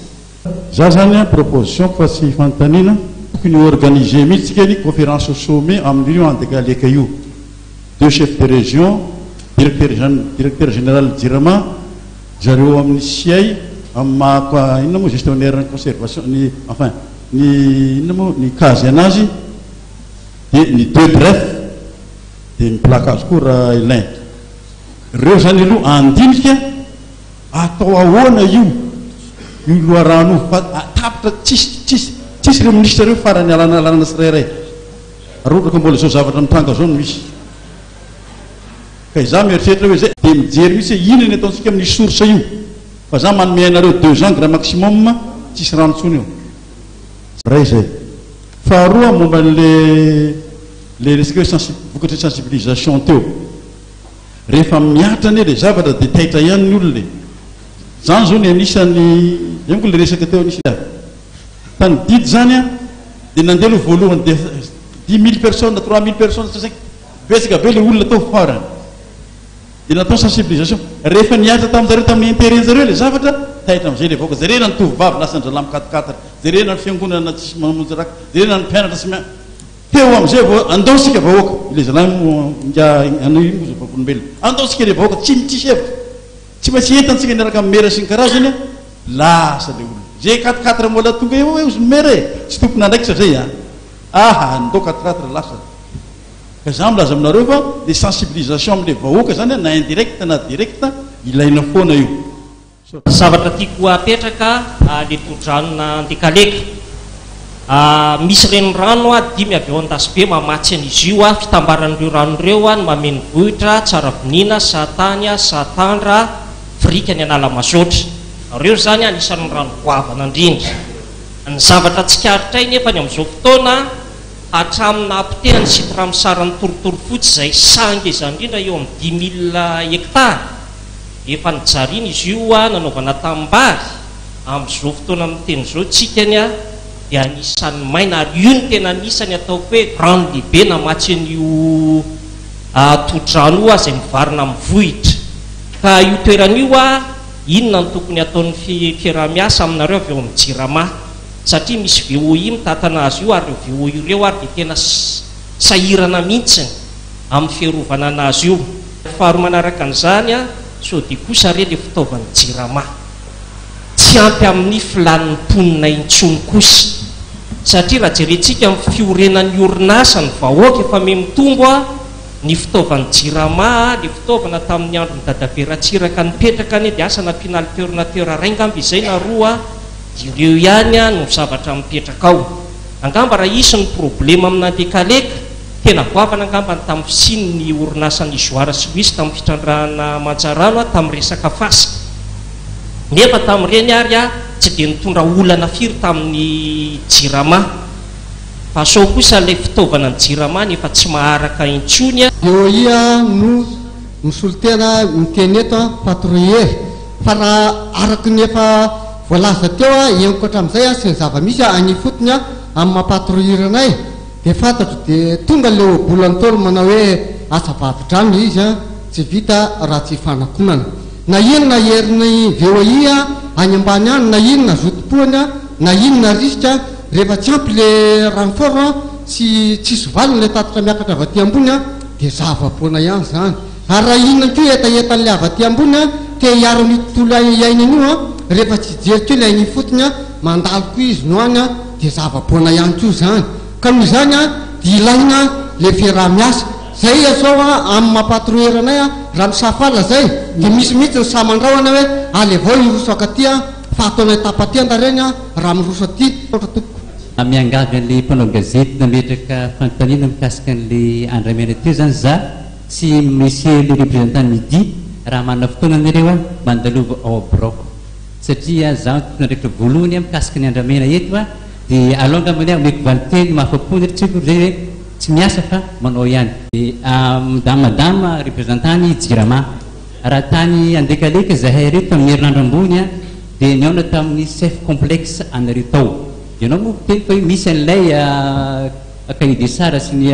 Za zany an proposition-ko fa tsy fanontaniana, tokony ho organiser mihitsy tsika ny conférence sommet amin'io Andekaleka io, deux chefs de région, directeur directeur général jirama, Zareo amin'ny siay amin'ny maha inona moa gestionnaire ny conservation ny enfin ny inona moa ny case anazy dia ny deux bref dia ny plaque azy koa raha ilaina. Reo zany aloha andinika atao ahoana io io loharano io fa tapitra tsisy tsisy tsisy reo ministre reo farany alanalanana tsirairay raha ohatra ka mbola zao zavatra mitranga zao no misy. Ka izaho mieritreritra hoe zay dia mijery mihitsy hoe inona ny ataontsika amin'io source io fa za manome anareo deux ans grand maximum tsisy rano intsony eo. Iray izay. Faharoa momba an'le le resaka hoe sensi vokatry ny sensibilisation teo. Rehefa mihatra anie le zavatra dia taitra ihany ny olona e. Zany zao ny anisan'ny zay manko le resaka teo anisany tany didy zany an dia nandeha aloha voalohany dia 10 000 personnes, 3000 personnes, cinq Betsaka be le olona tao farany. Dia natao sensibilisation. Rehefa nihatra taminjareo tamin'ny intérêt-njareo ilay zavatra, taitra amin'izay ilay vahoaka. Jerena ny tovovavy lasan-drahalahy mikatokataka, jerena ny fiangonana tsisy mamonjy raka, jerena ny mpianatra tsy mia. Teo amin'izay vao andao isika vahoaka, ilay zalahy moa ingahy Henri moa izao vavolombelona, andao isika ilay vahoaka tsy tsisy hevitra, tsy maintsy entantsika miaraka amin'ny mera sy ny karazany an, lasa ilay olona. Izay quatre quatre mbola tonga eo hoe ozy ny mera e, tsy tompon'andraikitra izay an, aha andao quatre quatre lasa. Ka za milaza aminareo fa le sensibilisation amin'ilay vahoaka izany an, na indirect na direct, ilaina foana io. Zavatra tiako apetraka le todranona Andekaleka. Misy renirano dimy avy ao Andasibe mamatsy an'izy io. Fitambaran'ireo rano ireo ny mameno vohitra, Tsarabonina, Sahatany, Sahatandra, Firikany Analamasoatra. Ireo izany anisan'ny rano goavana indrindra. Ny zavatra tsikaritray nefany amin'izao fotoana, hatramin'ny nahapotehan'ny site Ramsar ny Torotoro Fotsy izay saha ngeza indrindra eo amin'ny 5000 hectares, Efa nijariana izy io nanaovana tanimbary, amin'izao fotoana miteny izao tsika ny dia anisan'ny maina ary io no tena anisany ataoko hoe rano lehibe namatsy an'io tohodrano io izay mivarina amin'ny vohitra. Ka io toerana io inona no tokony hataon'ny fiaraha-miasa aminareo avy ao amin'ny Jirama satria misy VOI mitantana azy io ary ireo VOI ireo ary dia tena sahirana mihitsiny amin'ny fiarovana anazy io. Faharoa manaraka an'izany, sao dia kosa re le fitaovan'ny jirama tsy ampy amin'ny filàn'ny mponina intsony kosa? Satria raha jerentsika amin'ny fiorenan'ny orinasa ny vahoaka efa miha-mitombo, ny fitaovan'ny jirama, le fitaovana tamin'ny andron'i Dadabe Ratsiraka nipetraka anie dia asa nampiana alternateur iray ngamba izay na roa, dia ireo ihany no zavatra mipetraka ao. Angamba raha hisy ny problema amin'Andekaleka, Tena goavana angamba ny tamin'ny fisian'ny orinasan'i Joara sy Luis tamin'ny fitrandrahana manjarano tamin'ny resaka fasika. Nefa tamin'ireny ary tsy dia nitondra olana firy tamin'ny Jirama. Fa sao kosa ilay fitaovana ny Jirama nefa tsy maharaka intsony. DOI no misolo tena miteny eto patrouiller fa raha araka ny efa voalaza teo henoko hatramin'izay sy ny zava-misy any ifotony amin'ny maha patrouiller anay Dia fantatro dia tonga ilay ohabolana Ntaolo manao hoe asa vadi-drano izy an, tsy vita raha tsy ifanakonana. Na inona herin'ny VOI any ambany any, na inona zotom-poany, na inona risque, rehefa tsy ampy le renfort an, sy tsisy valiny ilay tatitra miakatra avy aty ambony an, dia zava-poana ihany izany. Ary raha inona koa hetahetan'ilay avy aty ambony an, te hiaro an'io tontolo iainana io an, rehefa tsy hijery koa ilay any ifotony an, mandalo koa izy no any an, dia zava-poana ihany koa izany. Ka noho izany an, dia ilaina ilay fiaraha-miasa. Izay izao an, amin'ny maha patrouilleur anay an, raha misafala izay, dia misy mihitsy ny sahy mandrahona hoe alevao hiroso ankaty an, fa ataonay tapa-tenda ireny an, raha miroso aty. Misaotra tompoko. Miangavy an'ilay mpanao gazety nametraka fanontaniana mikasika an'ilay andramena teo izany za sy monsieur le représentant midi raha manana fotoana nareo a mandalova ao biraoko. Satria zaho no tompon'andraikitra voalohany mikasika ny andramena eto a, dia aleo angambany aho omeko valinteny mahafa-po ny tsy akory izay hoe tsy miasa fa manao ihany. Madame Madame représentant ny Jirama, raha tany Andekaleka izahay ireto tamin'ny herinandro ambony a, dia nihaona tamin'ny chef complexe anareo tao. Dia ianao moa miteny fa hoe misy an'ilay cahier des charges sy ny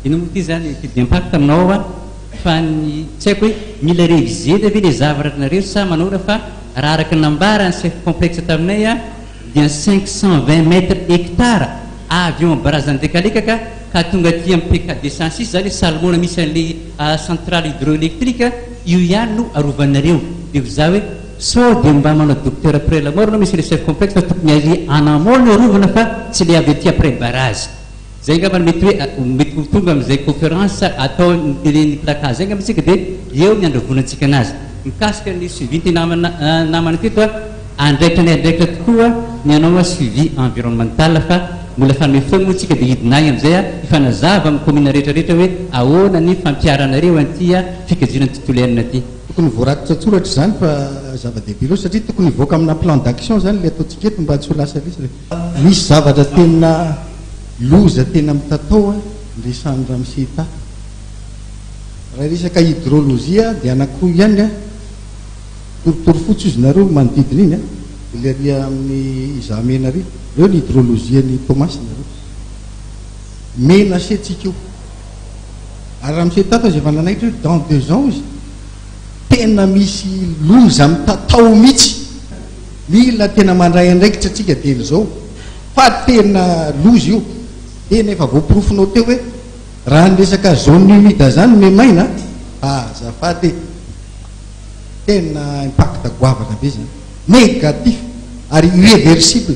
inona moa ity izany étude d'impact aminao ao a. Fa ny tsy haiko hoe mila reviser-na ve le zavatra nareo sa manaona fa raha araka ny nambaran'ny chef complexe taminay a dia 520 mètres hectares avy eo amin'ny baraza Andekalekaka ka tonga aty amin'ny PK 206 zany hoe Salomona misy an'le centrale hydroélectrique io ihany no arovanareo dia ho za hoe sao dia mba manao docteur après la mort anao monsieur le chef complexe fa tokony ary en amont no arovana fa tsy le avy aty après barrage. Zay angamba no mety hoe mety ho tonga amin'izay conférence atao ny télé ny placage zay angamba isika dia eo ny andravonantsika anazy. Mikasika ny suivi ity namana namana teto a, andraikitra ny andraikitra tokoa ny hanao suivi environnemental fa mbola fanome fotoana moa tsika dia hidina agny amin'izay a hifanazava amin'ny commune rehetra rehetra hoe ahoana ny fampiharanareo an'ity fikajiana ny tontolo iainana ity. Tokony voarakitra an-tsoratra izany fa zava-dehibe loatra satria tokony hivoaka amina plan d'action izany ilay ataontsika eto mba tsy ho lasa resaka. Misy zavatra tena loza tena mitatao an, ny resahan'i ramose tato. Raha resaka hydrologie dia anankiroa ihany an, torotoro fotsy ozy nareo manodidina iny an, ilay ary amin'ny Izahamena ary, ireo ny hydrologie ny Toamasina ireo. Menacé tsika io. Ary ramose tato aza efa nanaitra hoe dans deux ans ozy, tena misy loza mitatao mihitsy. Mila tena mandray andraikitra tsika dieny izao fa tena loza io. Tena efa voaporofonao teo hoe raha ny resaka zone humide zany no maina a, azafady e! Tena impact goavana be zany. Négatif ary irréversible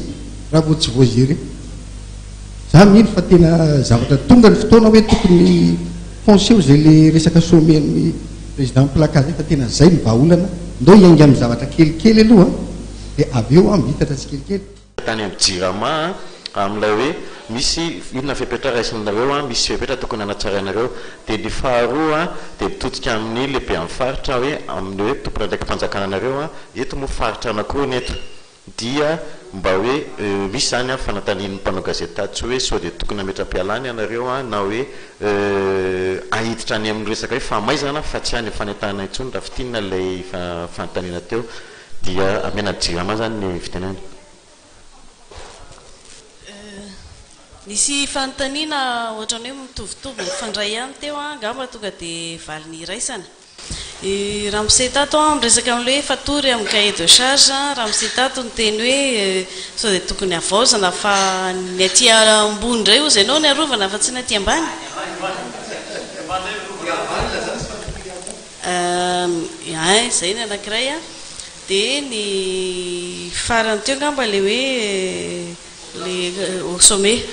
raha vao tsy voa-gérer. Za mino fa tena zavatra tonga ny fotoana hoe tokony fonceo zay le resaka sommet an'ny président Plaka zay fa tena zay no vahaolana, ndao hiainga amin'ny zavatra kelikely aloha dia avy eo an miitatra tsikelikely. Tany amin'ny Jirama amin'ilay hoe misy inona fepetra raisinareo an, misy fepetra tokony hanatsarainareo. Dia ny faharoa dia mitodika amin'ny lehibe amin'ny faritra hoe amin'ny hoe tompon'andraiki-panjakana anareo an, eto moa faritra anankiroa ny eto. Dia mba hoe misy izany an fanantanian'ny mpanao gazety tato tsy hoe sao dia tokony hametra-pialana ianareo an na hoe ahiditra any amin'ny resaka hoe fahamaizana fa tsy any amin'ny fanentanana intsony raha fintinina ilay fanontaniana teo dia amena ny jirama izany ny fitenenana. Nisy fanontaniana ohatran'ny hoe mitovitovy mifandray ihany teo an, angamba tonga dia valiny iraisana. I ramose tato an, miresaka amin'ilay hoe fatory amin'ny cahier de charge, ramose tato niteny hoe sao dia tokony havaozana fa ny aty ambony indray hozy ianao ny arovana fa tsy ny aty ambany? Ein, izay ny anankiray an. Dia ny farany teo angamba ilay hoe ilay au sommet.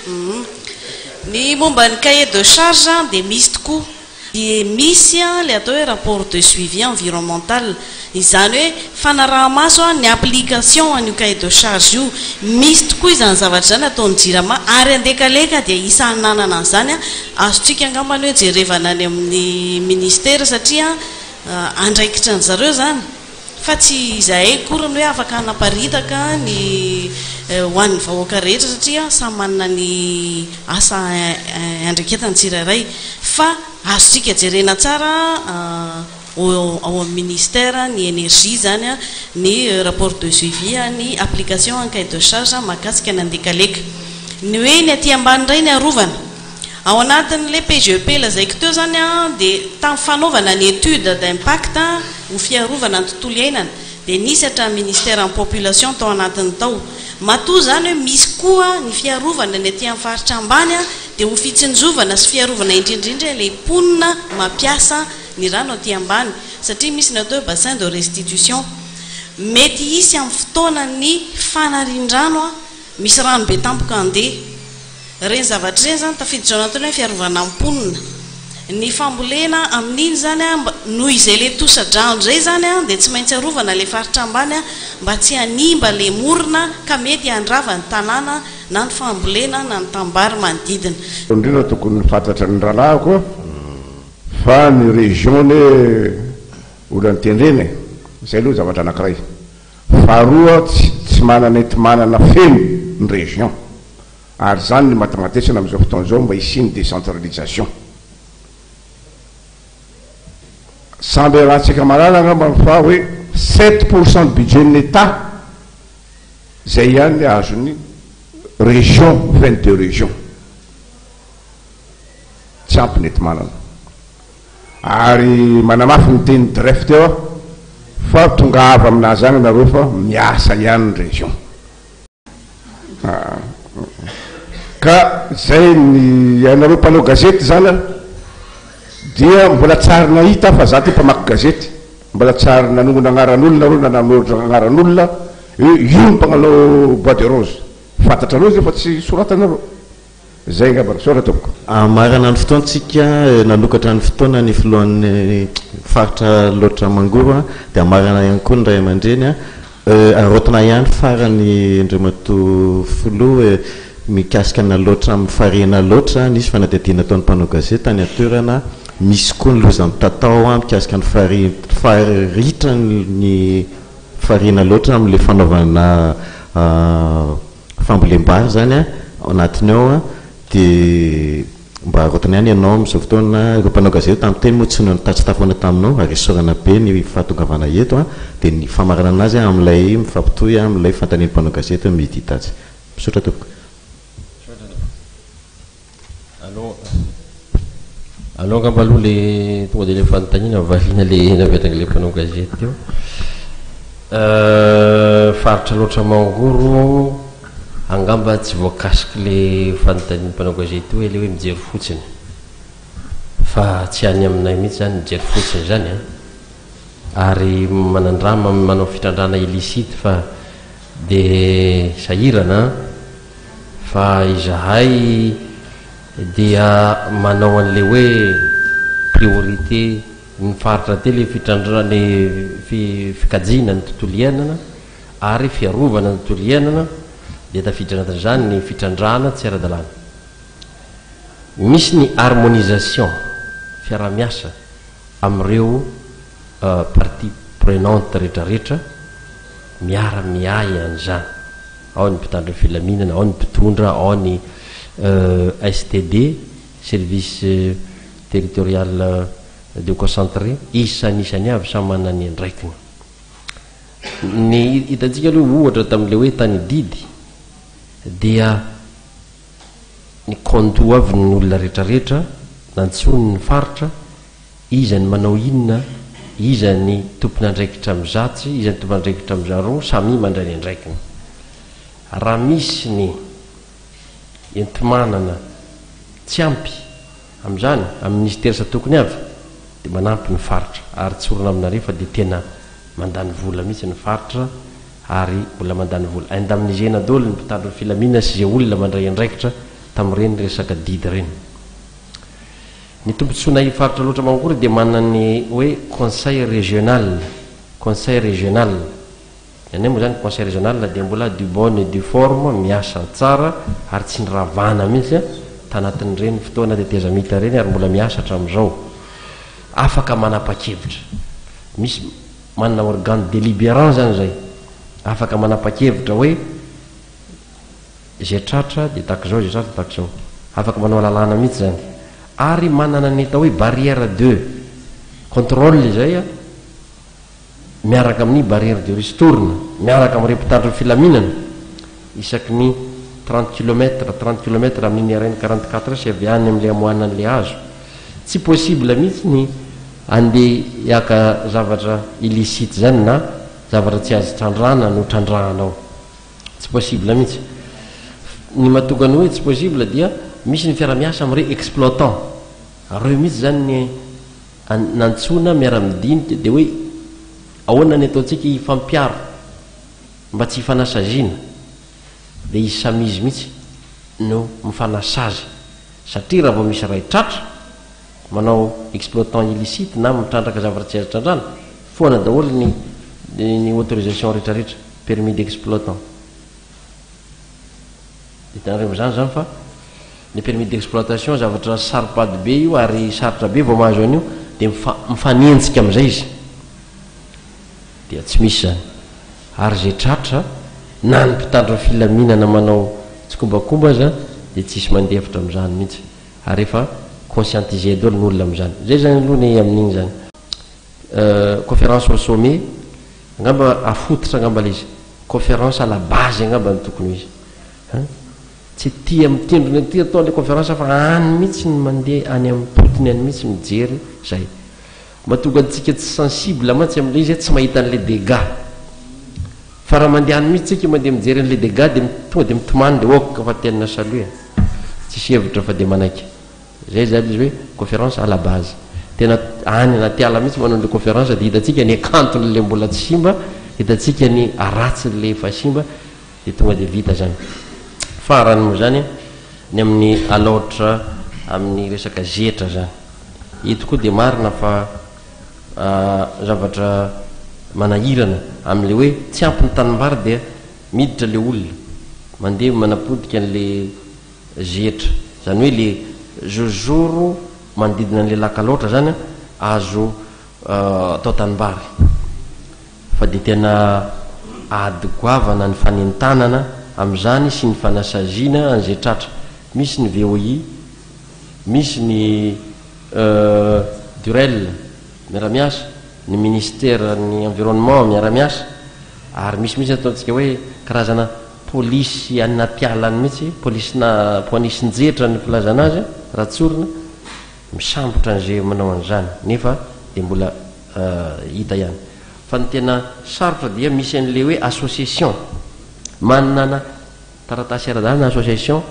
Ny momba ny cahier de charge dia misy tokoa. Dia misy ilay atao hoe rapport de suivi environnemental, izany hoe fanaraha-maso ny application an'io cahier de charge io. Misy tokoa izany zavatra izany ataon'ny Jirama ary Andekaleka dia isan'ny nanana an'izany. Azontsika angambany hoe jerevana any amin'ny ministera satria andraikitra an-dry zareo izany. Fa tsy izahay akory ny hoe afaka hanaparitaka ny ho an'ny vahoaka rehetra satria samy manana ny asa iandraiketany tsirairay. Fa azontsika jerena tsara ao amin'ny ministère ny énergie izany ny rapport de suivi ny application ny cahier de charge mahakasika ny Andekaleka. Ny hoe ny aty ambany indray ny arovana. Ao anatin'ilay PGEP lazaiko teo izany dia tamin'ny fanaovana ny étude d'impact ho fiarovana ny tontolo iainana dia nisy hatramin'ny ministère ny population tao anatiny tao. Matoa izany hoe misy koa ny fiarovana ny aty amin'ny faritra ambany dia ho fitsinjovana sy fiarovana indrindra indrindra ilay mponina mampiasa ny rano aty ambany satria misy ny atao hoe bassin de restitution. Mety hisy amin'ny fotoanan'ny fanarian-drano misy rano be tampoka handeha. Ireny zavatra ireny izany tafiditra ao anatin'ny hoe fiarovana ny mponina. Ny fambolena amin'iny izany noho izay ilay tosa-drano izay izany dia tsy maintsy arovana ilay faritra ambany mba tsy hanimba ilay morona ka mety handrava ny tanàna na ny fambolena na ny tanimbary manodidina. Indrindra tokony fantatra ny rahalahiko fa ny région anie olona notendrena e! Zay aloha zavatra anakiray. Faharoa tsy tsy manana enti-manana feno ny région. Ary izany no imatimatesana amin'izao fotoana izao mba hisian'ny décentralisation. Samby iarahantsika mahalala angamba fa hoe 7% ny budget-n'ny Etat izay ihany ny azon'ny région, 22 régions. Tsy ampy ny enti-manana. Ary manamafy ny tenin'i Dref teo aho fa tongava aminazy any ianareo fa miasa ihany ny région. Ka zay ny ianareo mpanao gazety zany an, dia mbola tsy ary nahita aho fa za ty mpamaky gazety, mbola tsy ary nanongona agnaran'olona nareo na nanoratra agnaran'olona hoe io ny mpagnanao bois de rose, fantatrareo zay fa tsy soratanareo. Zay angamba, misaotra tompoko. Hamarana ny fotoantsika, nanokatra ny fotoana ny filohan'ny faritra Alaotra Mangoro dia hamarana ihany koa ny ray aman-dreny. Araraotina ihany farany Andriamatoa Filoha mikasika ny Alaotra amin'ny farihina Alaotra, nisy fanadihadiana nataon'ny mpanao gazety tany an-toerana, misy koa ny loza mitatao mikasika ny farihy faritran'ny farihina Alaotra amin'ilay fanaovana Fambolem-bary izany an, ao anatiny ao an, dia mba arotany ihany ianao amin'izao fotoana, ireo mpanao gazety tamin'ny teny moa tsy tsy tafahoana taminao ary isaorana be ny fahatongavana eto an, dia ny famaranana azy an amin'ilay mifampitohy amin'ilay fanontanian'ny mpanao gazety midi tatsy. Misaotra tompoko. Misaotra tompoko. Alou alou angamba aloha le tonga dia le fanontaniana valiana le napetraka le mpanao gazety teo. Faritra Alaotra Mangoro. Angamba tsy voakasik'le fanontanian'ny mpanao gazety hoe le hoe mijery fotsiny. Fa tsy any aminay mihitsy izany mijery fotsiny izany an. Ary manandrama manao fitrandrahana illicite fa dia sahirana an. Fa izahay dia manao an'le hoe priorité ny faritra aty le fitrandrahana le fikajiana ny tontolo iainana ary fiarovana ny tontolo iainana dia tafiditra anatin'izany ny fitrandrahana tsy ara-dalàna. Misy ny harmonisation, fiaraha-miasa amin'ireo parties prenantes rehetrarehetra miara-miahy an'izany. Ao ny mpitandro ny filaminana, ao ny mpitondra, ao ny STD, Service Territorial Déconcentré, isanisany avy samy manana ny andraikiny. Ny hitantsika aloha ohatra tamin'ilay hoe tany didy dia ny kaondoha avy ny olona rehetrarehetra nantsoiny ny faritra, iza ny manao inona, iza ny tompon'andraikitra amin'izatsy, iza ny tompon'andraikitra amin'izaroa, samia mandray ny andraikiny. Raha misy ny enti-manana tsy ampy amin'izany, amin'ny minisitera isan-tokony avy, dia manampy ny faritra. Ary tsorina aminareo fa dia tena mandany vola mihitsy ny faritra ary mbola mandany vola. Indemniser-na daholo ny mpitandro ny filaminana sy izay olona mandray andraikitra tamin'ireny resaka didy ireny. Ny tombontsoanay faritra Alaotra Mangoro dia manana ny hoe conseil régional, conseil régional. Ny anay moa izany conseil régional dia mbola du bonne et due forme, miasa tsara ary tsy niravana mihitsy tanatin'ireny fotoana tetezamita ireny ary mbola miasa hatramin'izao. Afaka manapa-kevitra. Misy manana organe délibérant izany izay. Afaka manapa-kevitra hoe izay tratra dia tahaka izao, izay tratra tahaka izao. Afaka manao lalàna mihitsy izany. Ary manana ny atao hoe barrière de contrôle izay miaraka amin'ny barrière de ristourne, miaraka amin'ireo mpitandro ny filaminana, isaky ny 30 kilomètres, 30 kilomètres amin'iny RN 44 sy avy any amin'ilay amoahana an'ilay hazo. Tsy possible mihitsy ny andeha hiaka zavatra illicite izany na zavatra tsy azo trandrahana no trandrahana ao. Tsy possible mihitsy. Ny mahatonga ny hoe tsy possible dia misy ny fiaraha-miasa amin'ireo exploitants. Ireo mihitsy izany ny nantsoina miara-midinika dia hoe ahoana ny ataontsika hifampiaro mba tsy hifanasaziana dia izy samy izy mihitsy no mifanasazy satria raha vao misy iray tratra manao exploitant illicite na mitrandraka zavatra tsy azo trandrana foana daholo ny ny autorisation retraretra permis d'exploitant. Hitanareo amin'izany izany fa ny permis d'exploitation zavatra saro-pady be io ary sarotra be vao mahazo an'io dia mifanenjika amin'izay izy. Dia tsy misy izany. Ary izay tratra na ny mpitandro ny filaminana manao tsikombakomba aza dia tsisy mandefitra amin'izany mihitsy. Ary efa conscientiser daholo ny olona amin'izany. Izay izany aloha ny amin'iny izany. Conférence au sommet angamba afototra angamba ilay izy. Conférence à la base angamba no tokony ho izy. An! Tsy aty amin'ny tendrony aty atao ilay conférence fa any mihitsy ny mandeha any am-potony any mihitsy mijery izay. Mahatonga antsika tsy sensible mantsy amin'ilay izy tsy mahita an'ilay dégâts. Fa raha mandeha any mihitsy tsika mandeha mijery an'ilay dégâts dia tonga dia mitomany dia ok fa tena salut e. Tsisy hevitra fa dia manaiky. Zay zany izy hoe conférence à la base. Tena any anaty ala mihitsy manao an'ilay conférence dia hitantsika ny hakanton'ilay mbola tsy simba, hitantsika ny haratsin'ilay efa simba dia tonga dia vita zany. Farany moa zany ny amin'ny Alaotra amin'ny resaka zetra zany. Eto koa dia marina fa zavatra manahirana amin'ilay hoe tsy ampy ny tanimbary dia miditra ilay olona mandeha manapotika an'ilay zetra, izany hoe le zozoro manodidina an'le lac Alaotra zany azo atao tanimbary fa dia tena ady goavana ny fanentanana amin'izany sy ny fanasaziana an'izay tratra, misy ny VOI, misy ny Durel miara-miasa, ny ministeran'ny environnement miara-miasa ary misy mihitsy ataontsika hoe karazana Polisy any anaty ala any mihitsy, polisina poanisin-jetra ny filazana azy raha tsorina, misambotra an'izay manao an'izany nefa dia mbola hita ihany. Fa ny tena sarotra dia misy an'ilay hoe association manana. Taratasy ara-dalana association,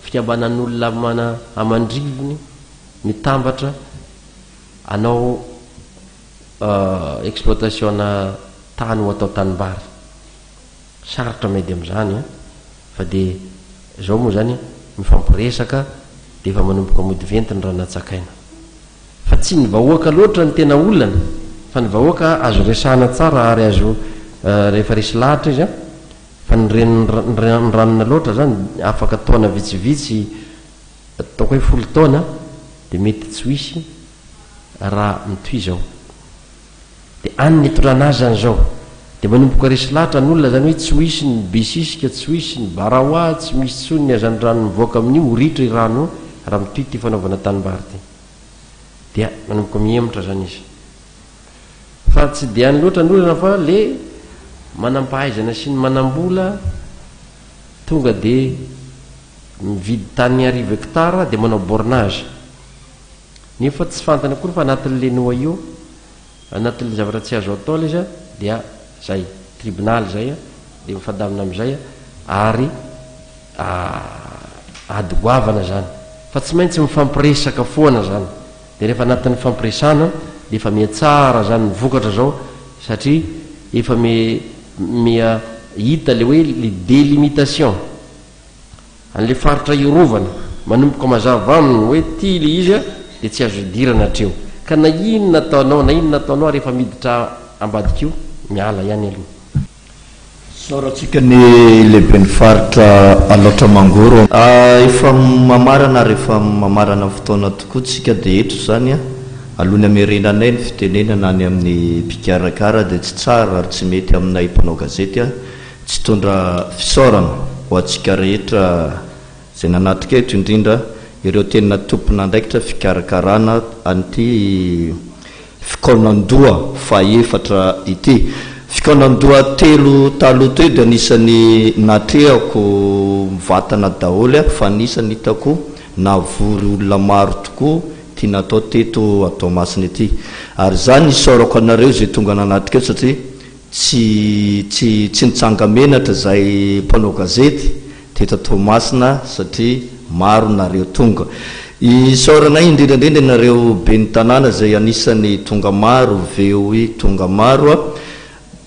fikambanan'olona amana aman-drivony mitambatra hanao exploitation-na tany ho atao tanimbary. Sarotra miady amin'izany an! Fa dia izao moa izany mifampiresaka dia efa manomboka mody venty ny rano natsakaina. Fa tsy ny vahoaka loatra no tena olana fa ny vahoaka azo resahana tsara ary azo rehefa resy lahatra izy an! Fa ny ren'ny ranona loatra zany afaka taona vitsivitsy ataoko hoe folo taona dia mety tsy ho hisy raha mitohy izao. Dia any ny hitondrana azy zany izao. Dia manomboka resy lahatra ny olona zany hoe tsy ho hisy ny besisika, tsy ho hisy ny barawa, tsy misy intsony ny hazandrano mivoaka amin'io, ho ritra i rano raha mitohy ity fanaovana tanimbary ity. Dia manomboka mihemotra zany izy. Fa tsy dia any loatra ny olana fa le manampahaizana sy ny manambola tonga de mividy tany arivo hectare de manao bornage. Nefa tsy fantany akory fa anatin'le noyau, anatin'le zavatra tsy azo atao le izy dia zay, tribonaly zay de mifandamina amizay ary ady goavana zany. Fa tsy maintsy mifampiresaka foana zany. Dia rehefa anatin'ny fampiresana dia efa miha tsara zany ny vokatra zao satria efa miha miha hita le hoe le délimitation an'le faritra hiarovana manomboka mazava aminy hoe ty le izy a dia tsy azo idirana hatreo ka na inona ataonao na inona ataonao rehefa miditra ambadika io miala ihany aloha. Isaorantsika ny lehiben'ny faritra Alaotra Mangoro. Efa mamarana ary efa mamarana ny fotoana tokoa tsika dia eto izany aloha ny hamerenanay ny fitenenana any amin'ny mpikarakara dia tsy tsara ary tsy mety aminay mpanao gazety tsy hitondra fisaorana ho antsika rehetra izay nanatrika eto indrindra ireo tena tompon'andraikitra fikarakarana an'ity fikaonandoha fahefatra ity. Fikaonandoha telo taloha teo dia anisan'ny natrehako mivantana daholo fa anisan'ny hitako nahavory olona maro tokoa ity natao teto Toamasina ity. Ary izany isaorako anareo izay tonga nanatrika eto satria Tsy tsy tsy nitsanga-menatra izay mpanao gazety teto Toamasina satria maro nareo tonga. Isaoranay indrindra indrindra ianareo ben'ny tanàna izay anisan'ny tonga maro, VOI tonga maro a.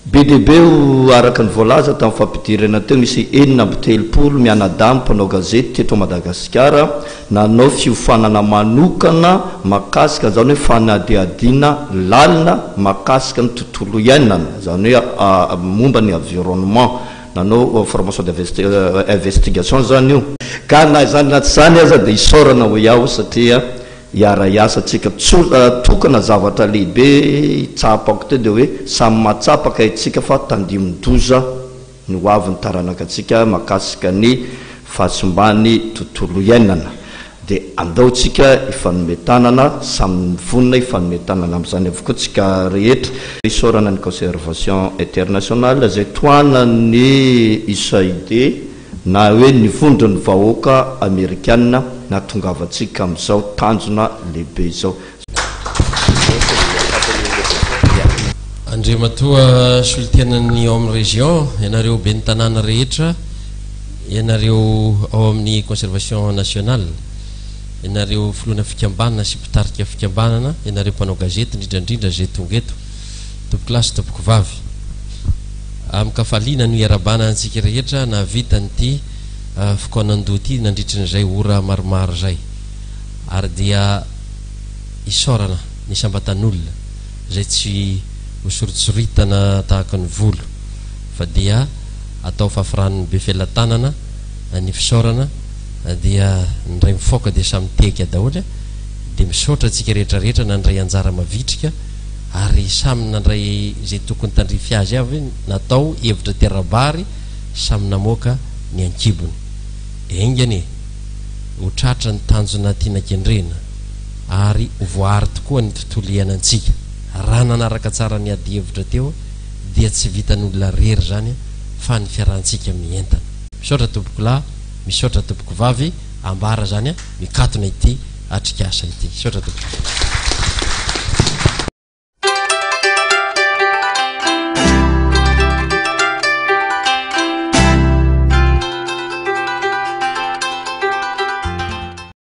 Be dia be o araka ny voalaza tamin'ny fampidirana teo nisy 36 mianadahy mpanao gazety teto Madagasikara Nanao fiofanana manokana mahakasika an'izany hoe fanadihadiana lalina mahakasika ny tontolo iainana, izany hoe momba ny environnement. Nanao formation d'investigation izany io. Ka na izany na tsy izany aza dia isaorana hoy aho satria hiara-hiasa tsika. Tokana zavatra lehibe tsapako teo dia hoe samy mahatsapa kay tsika fa tandindon-doza. ny ho avin'ny taranakatsika mahakasika ny fahasimban'ny tontolo iainana dia andao tsika hifanome tanana, samy mivonona hifanome tanana amin'izany avokoa tsika rehetra. Isaorana ny Conservation International izay tohanan'ny USAID na hoe ny vondron'ny vahoaka amerikana nahatongavantsika amin'izao tanjona lehibe izao. Andriamatoa solontenan'ny ao amin'ny région, ianareo ben'ny tanàna rehetra, ianareo ao amin'ny conservation nationale, ianareo filohana fikambanana sy mpitarika fikambanana, ianareo mpanao gazety indrindra indrindra izay tonga eto, tompokolahy sy tompokovavy. Amin-kafaliana no iarahabana antsika rehetra nahavita an'ity fikaonandoha ity nandritrin'izay ora maromaro izay. Ary dia isaorana ny isam-batan'olona izay tsy ho soritsoritana tahaka ny volo fa dia atao fafiranon'ny be felatanana ny fisaorana dia ny ray mifaoka dia samy tehika daholo dia misaotra antsika rehetra rehetra nandray anjara mavitrika ary samy nandray izay tokony tandrify azy avy natao hevitra tera-bary samy namoaka ny ankibony enga anie ho tratra ny tanjona tiana kendrena ary ho voaaro tokoa ny tontolo iainantsika. Raha nanaraka tsara ny adihevitra teo dia tsy vitan'olona rery izany fa ny fiarahantsika mientana. Misaotra tompokolahy, misaotra tompokovavy, ambara izany mikatona ity atrikasa ity. Misaotra tompoko.